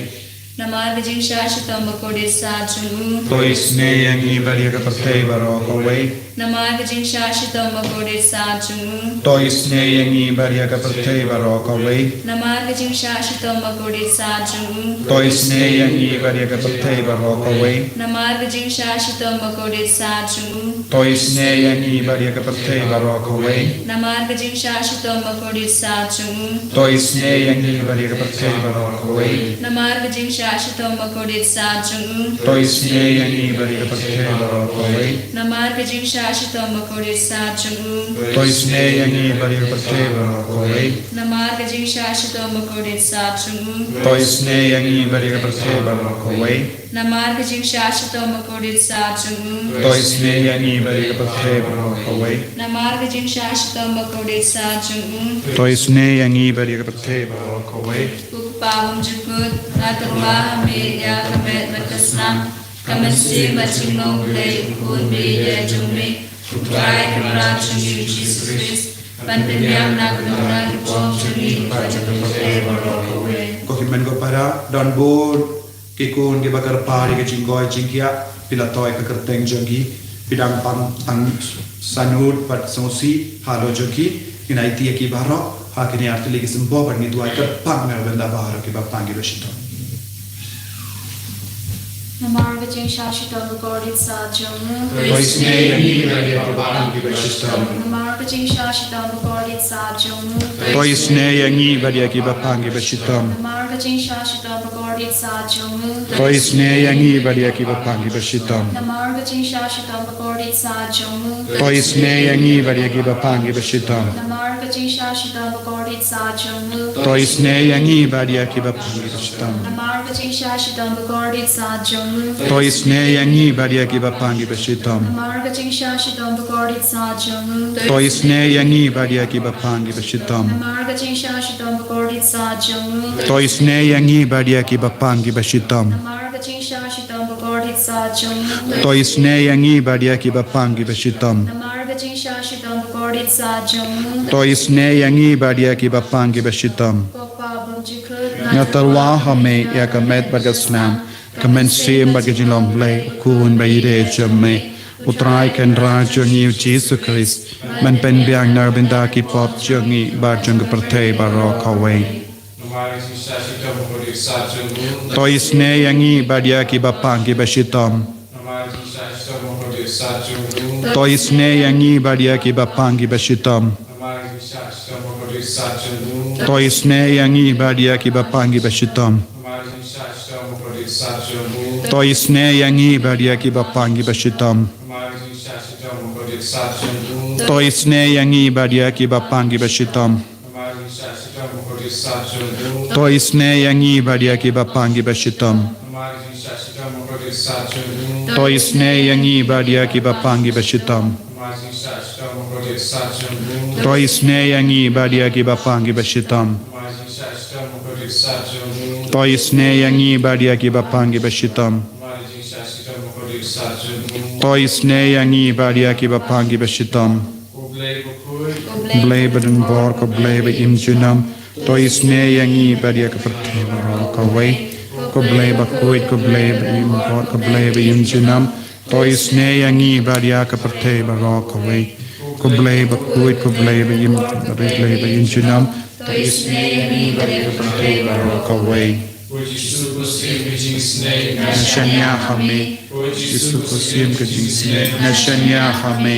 Namar ka jingshah shitom bakordit sat jong u. To isynei ïa ngi bad ïa ka pyrthei baroh kawei. Namar ka jingshah shitom bakordit sat jong u. To isynei ïa ngi bad ïa ka pyrthei baroh kawei. Namar ka jingshah shitom bakordit sat jong u. To isynei ïa ngi bad ïa ka pyrthei baroh kawei. Namar ka jingshah shitom bakordit sat jong u. To isynei ïa ngi bad ïa ka pyrthei baroh kawei. Namar ka jingshah shitom bakordit sat jong u. To isynei ïa ngi bad ïa ka pyrthei baroh kawei. Namar ka jingshah shitom bakordit sat jong u. To isynei ïa ngi bad ïa ka pyrthei baroh kawei. Namar ka jingshah shitom bakordit sat jong u. To isynei ïa ngi bad ïa ka pyrthei baroh kawei. Namar ka jingshah shitom bakordit sat jong u. To isynei ïa ngi bad ïa ka pyrthei baroh kawei. Namar ka jingshah shitom bakordit sat jong u. To isynei ïa ngi bad ïa ka pyrthei baroh kawei. Namar ka jingshah shitom bakordit sat jong u. To isynei ïa ngi bad ïa ka pyrthei baroh kawei. Ko Kpa bymjukut, nga tyrwa ha me ïa ka met bad ka snam, ka mynsiem bad jinglong Blei, u Khun ba ïeit jong me, U Trai Kynrad jong ngi U Jisu Khrist, ban pynbiang na ka bynta ki pop jong ngi bad jong ka pyrthei baroh kawei. Ko hynmen ko para, don bun ki khun kiba kyrpad ïa ka jingkoit jingkhiah, phi la thoh ïa ka kyrteng jong ki, phi dang pang tang sangnud bad sngewsih halor jong ki, ngin aiti ïa ki baroh ha kine artylli ki symboh bad ngi duwai kyrpang na ka bynta baroh kiba pang kiba shitom. Namar ka jingshah shitom bakordit sat jong u. To isynei ïa ngi bad ïa kiba pang kiba shitom. Namar ka jingshah shitom bakordit sat jong u. To isynei ïa ngi bad ïa kiba pang kiba shitom. Namar ka jingshah shitom bakordit sat jong u. To isynei ïa ngi bad ïa kiba pang kiba shitom. Namar ka jingshah shitom bakordit sat jong u. To isynei ïa ngi bad ïa kiba pang kiba shitom. Namar ka jingshah shitom bakordit sat jong u. To isynei ïa ngi bad ïa kiba pang kiba shitom. Namar ka jingshah shitom bakordit sat jong u. To isynei ïa ngi bad ïa kiba pang kiba shitom. Namar ka jingshah shitom bakordit sat jong u. To isynei ïa ngi bad ïa kiba pang kiba shitom. Namar ka jingshah shitom bakordit sat jong u. To isynei ïa ngi bad ïa kiba pang kiba shitom. Namar ka jingshah shitom bakordit sat jong u. To isynei ïa ngi bad ïa kiba pang kiba shitom. Namar ka jingshah shitom bakordit sat jong u. To isynei ïa ngi bad ïa kiba pang kiba shitom. Ko Kpa bymjukut, nga tyrwa ha me ïa ka met bad ka snam, ka mynsiem bad ka jinglong Blei, u Khun ba ïeit jong me, U Trai Kynrad jong ngi U Jisu Khrist, ban pynbiang na ka bynta ki pop jong ngi bad jong ka pyrthei baroh kawei. Namar ka jingshah shitom bakordit sat jong u. To isynei ïa ngi bad ïa kiba pang kiba shitom. Namar ka jingshah shitom bakordit sat jong u. To isynei ïa ngi bad ïa kiba pang kiba shitom. Namar ka jingshah shitom bakordit sat jong u. To isynei ïa ngi bad ïa kiba pang kiba shitom. Namar ka jingshah shitom bakordit sat jong u. To isynei ïa ngi bad ïa kiba pang kiba shitom. Namar ka jingshah shitom bakordit sat jong u. To isynei ïa ngi bad ïa kiba pang kiba shitom. Namar ka jingshah shitom bakordit sat jong u. To isynei ïa ngi bad ïa kiba pang kiba shitom. Namar ka jingshah shitom bakordit sat jong u. To isynei ïa ngi bad ïa kiba pang kiba shitom. Namar ka jingshah shitom bakordit sat jong u. To isynei ïa ngi bad ïa kiba pang kiba shitom. Namar ka jingshah shitom bakordit sat jong u. To isynei ïa ngi bad ïa kiba pang kiba shitom. Namar ka jingshah shitom bakordit sat jong u. To isynei ïa ngi bad ïa kiba pang kiba shitom. Ko Blei bakhuid, Blei badonbor, ko Blei ba im junom. To isynei ïa ngi bad ïa ka pyrthei baroh kawei. Ko Blei bakhuid, ko Blei ba im bor, ko Blei ba im junom. To isynei ïa ngi bad ïa ka pyrthei baroh kawei. Ko Blei bakhuid, ko Blei ba im, Blei ba im junom. To isynei ïa ngi bad ïa ka pyrthei baroh kawei. Ko Jisu ko Syiem ka jingisynei, nga shaniah ha me. Jisu ko Syiem ka jingisynei, nga shaniah ha me.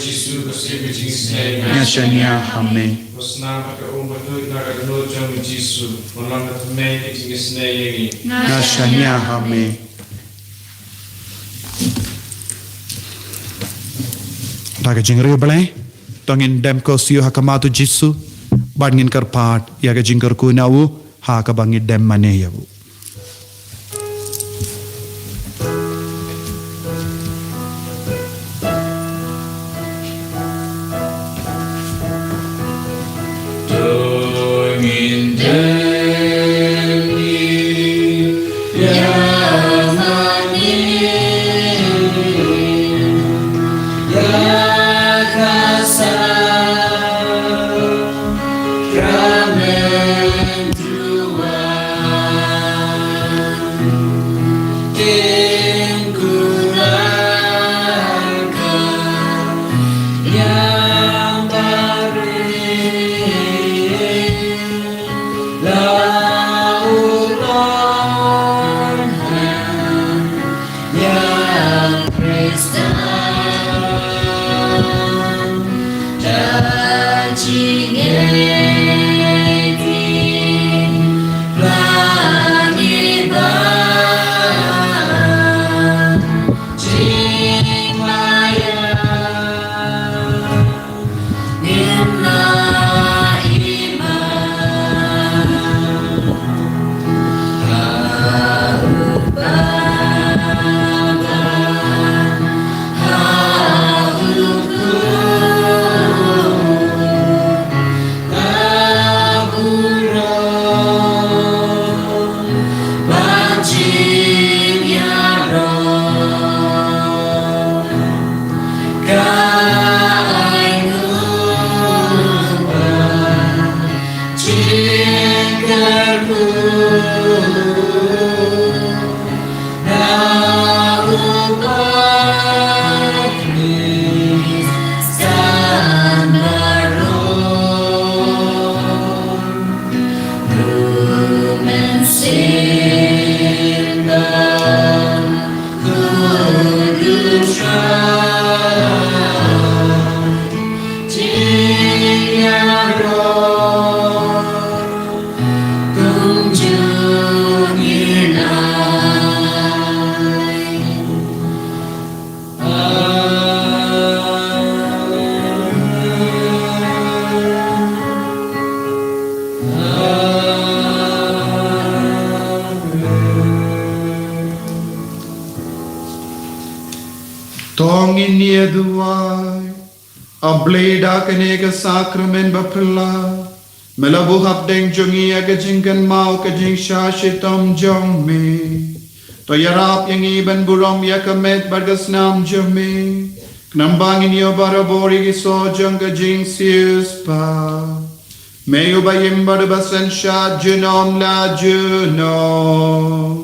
Jisu ko Syiem ka jingisynei, nga shaniah ha me. Ko snam bad ka um ba tuid na ka dohnud jong u Jisu, mo long ka thymmei ka jingisynei ïa ngi, nga shaniah ha me. Da ka jingriewblei to ngin dem ko siew ha khmat u Jisu bad ngin kyrpad ïa ka jingkyrkhu na u ha kaba ngi dem mane ïa u. To ngin ïa duwai. A Blei, da kane ka sakramen baphylla me la buh hapdeng jong ngi ïa ka jingkynmaw ka jingshah shitom jong me. To ïarap ïa ngi ban burom ïa ka met bad ka snam jong me, khnang ba ngin ïoh barabor ïa ki soh jong ka jingsiewspah. Me uba im bad uba synshar junom la junom.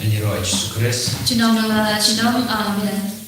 Ïa ngi ruh Jisu Khrist. Chnong la chnong amen.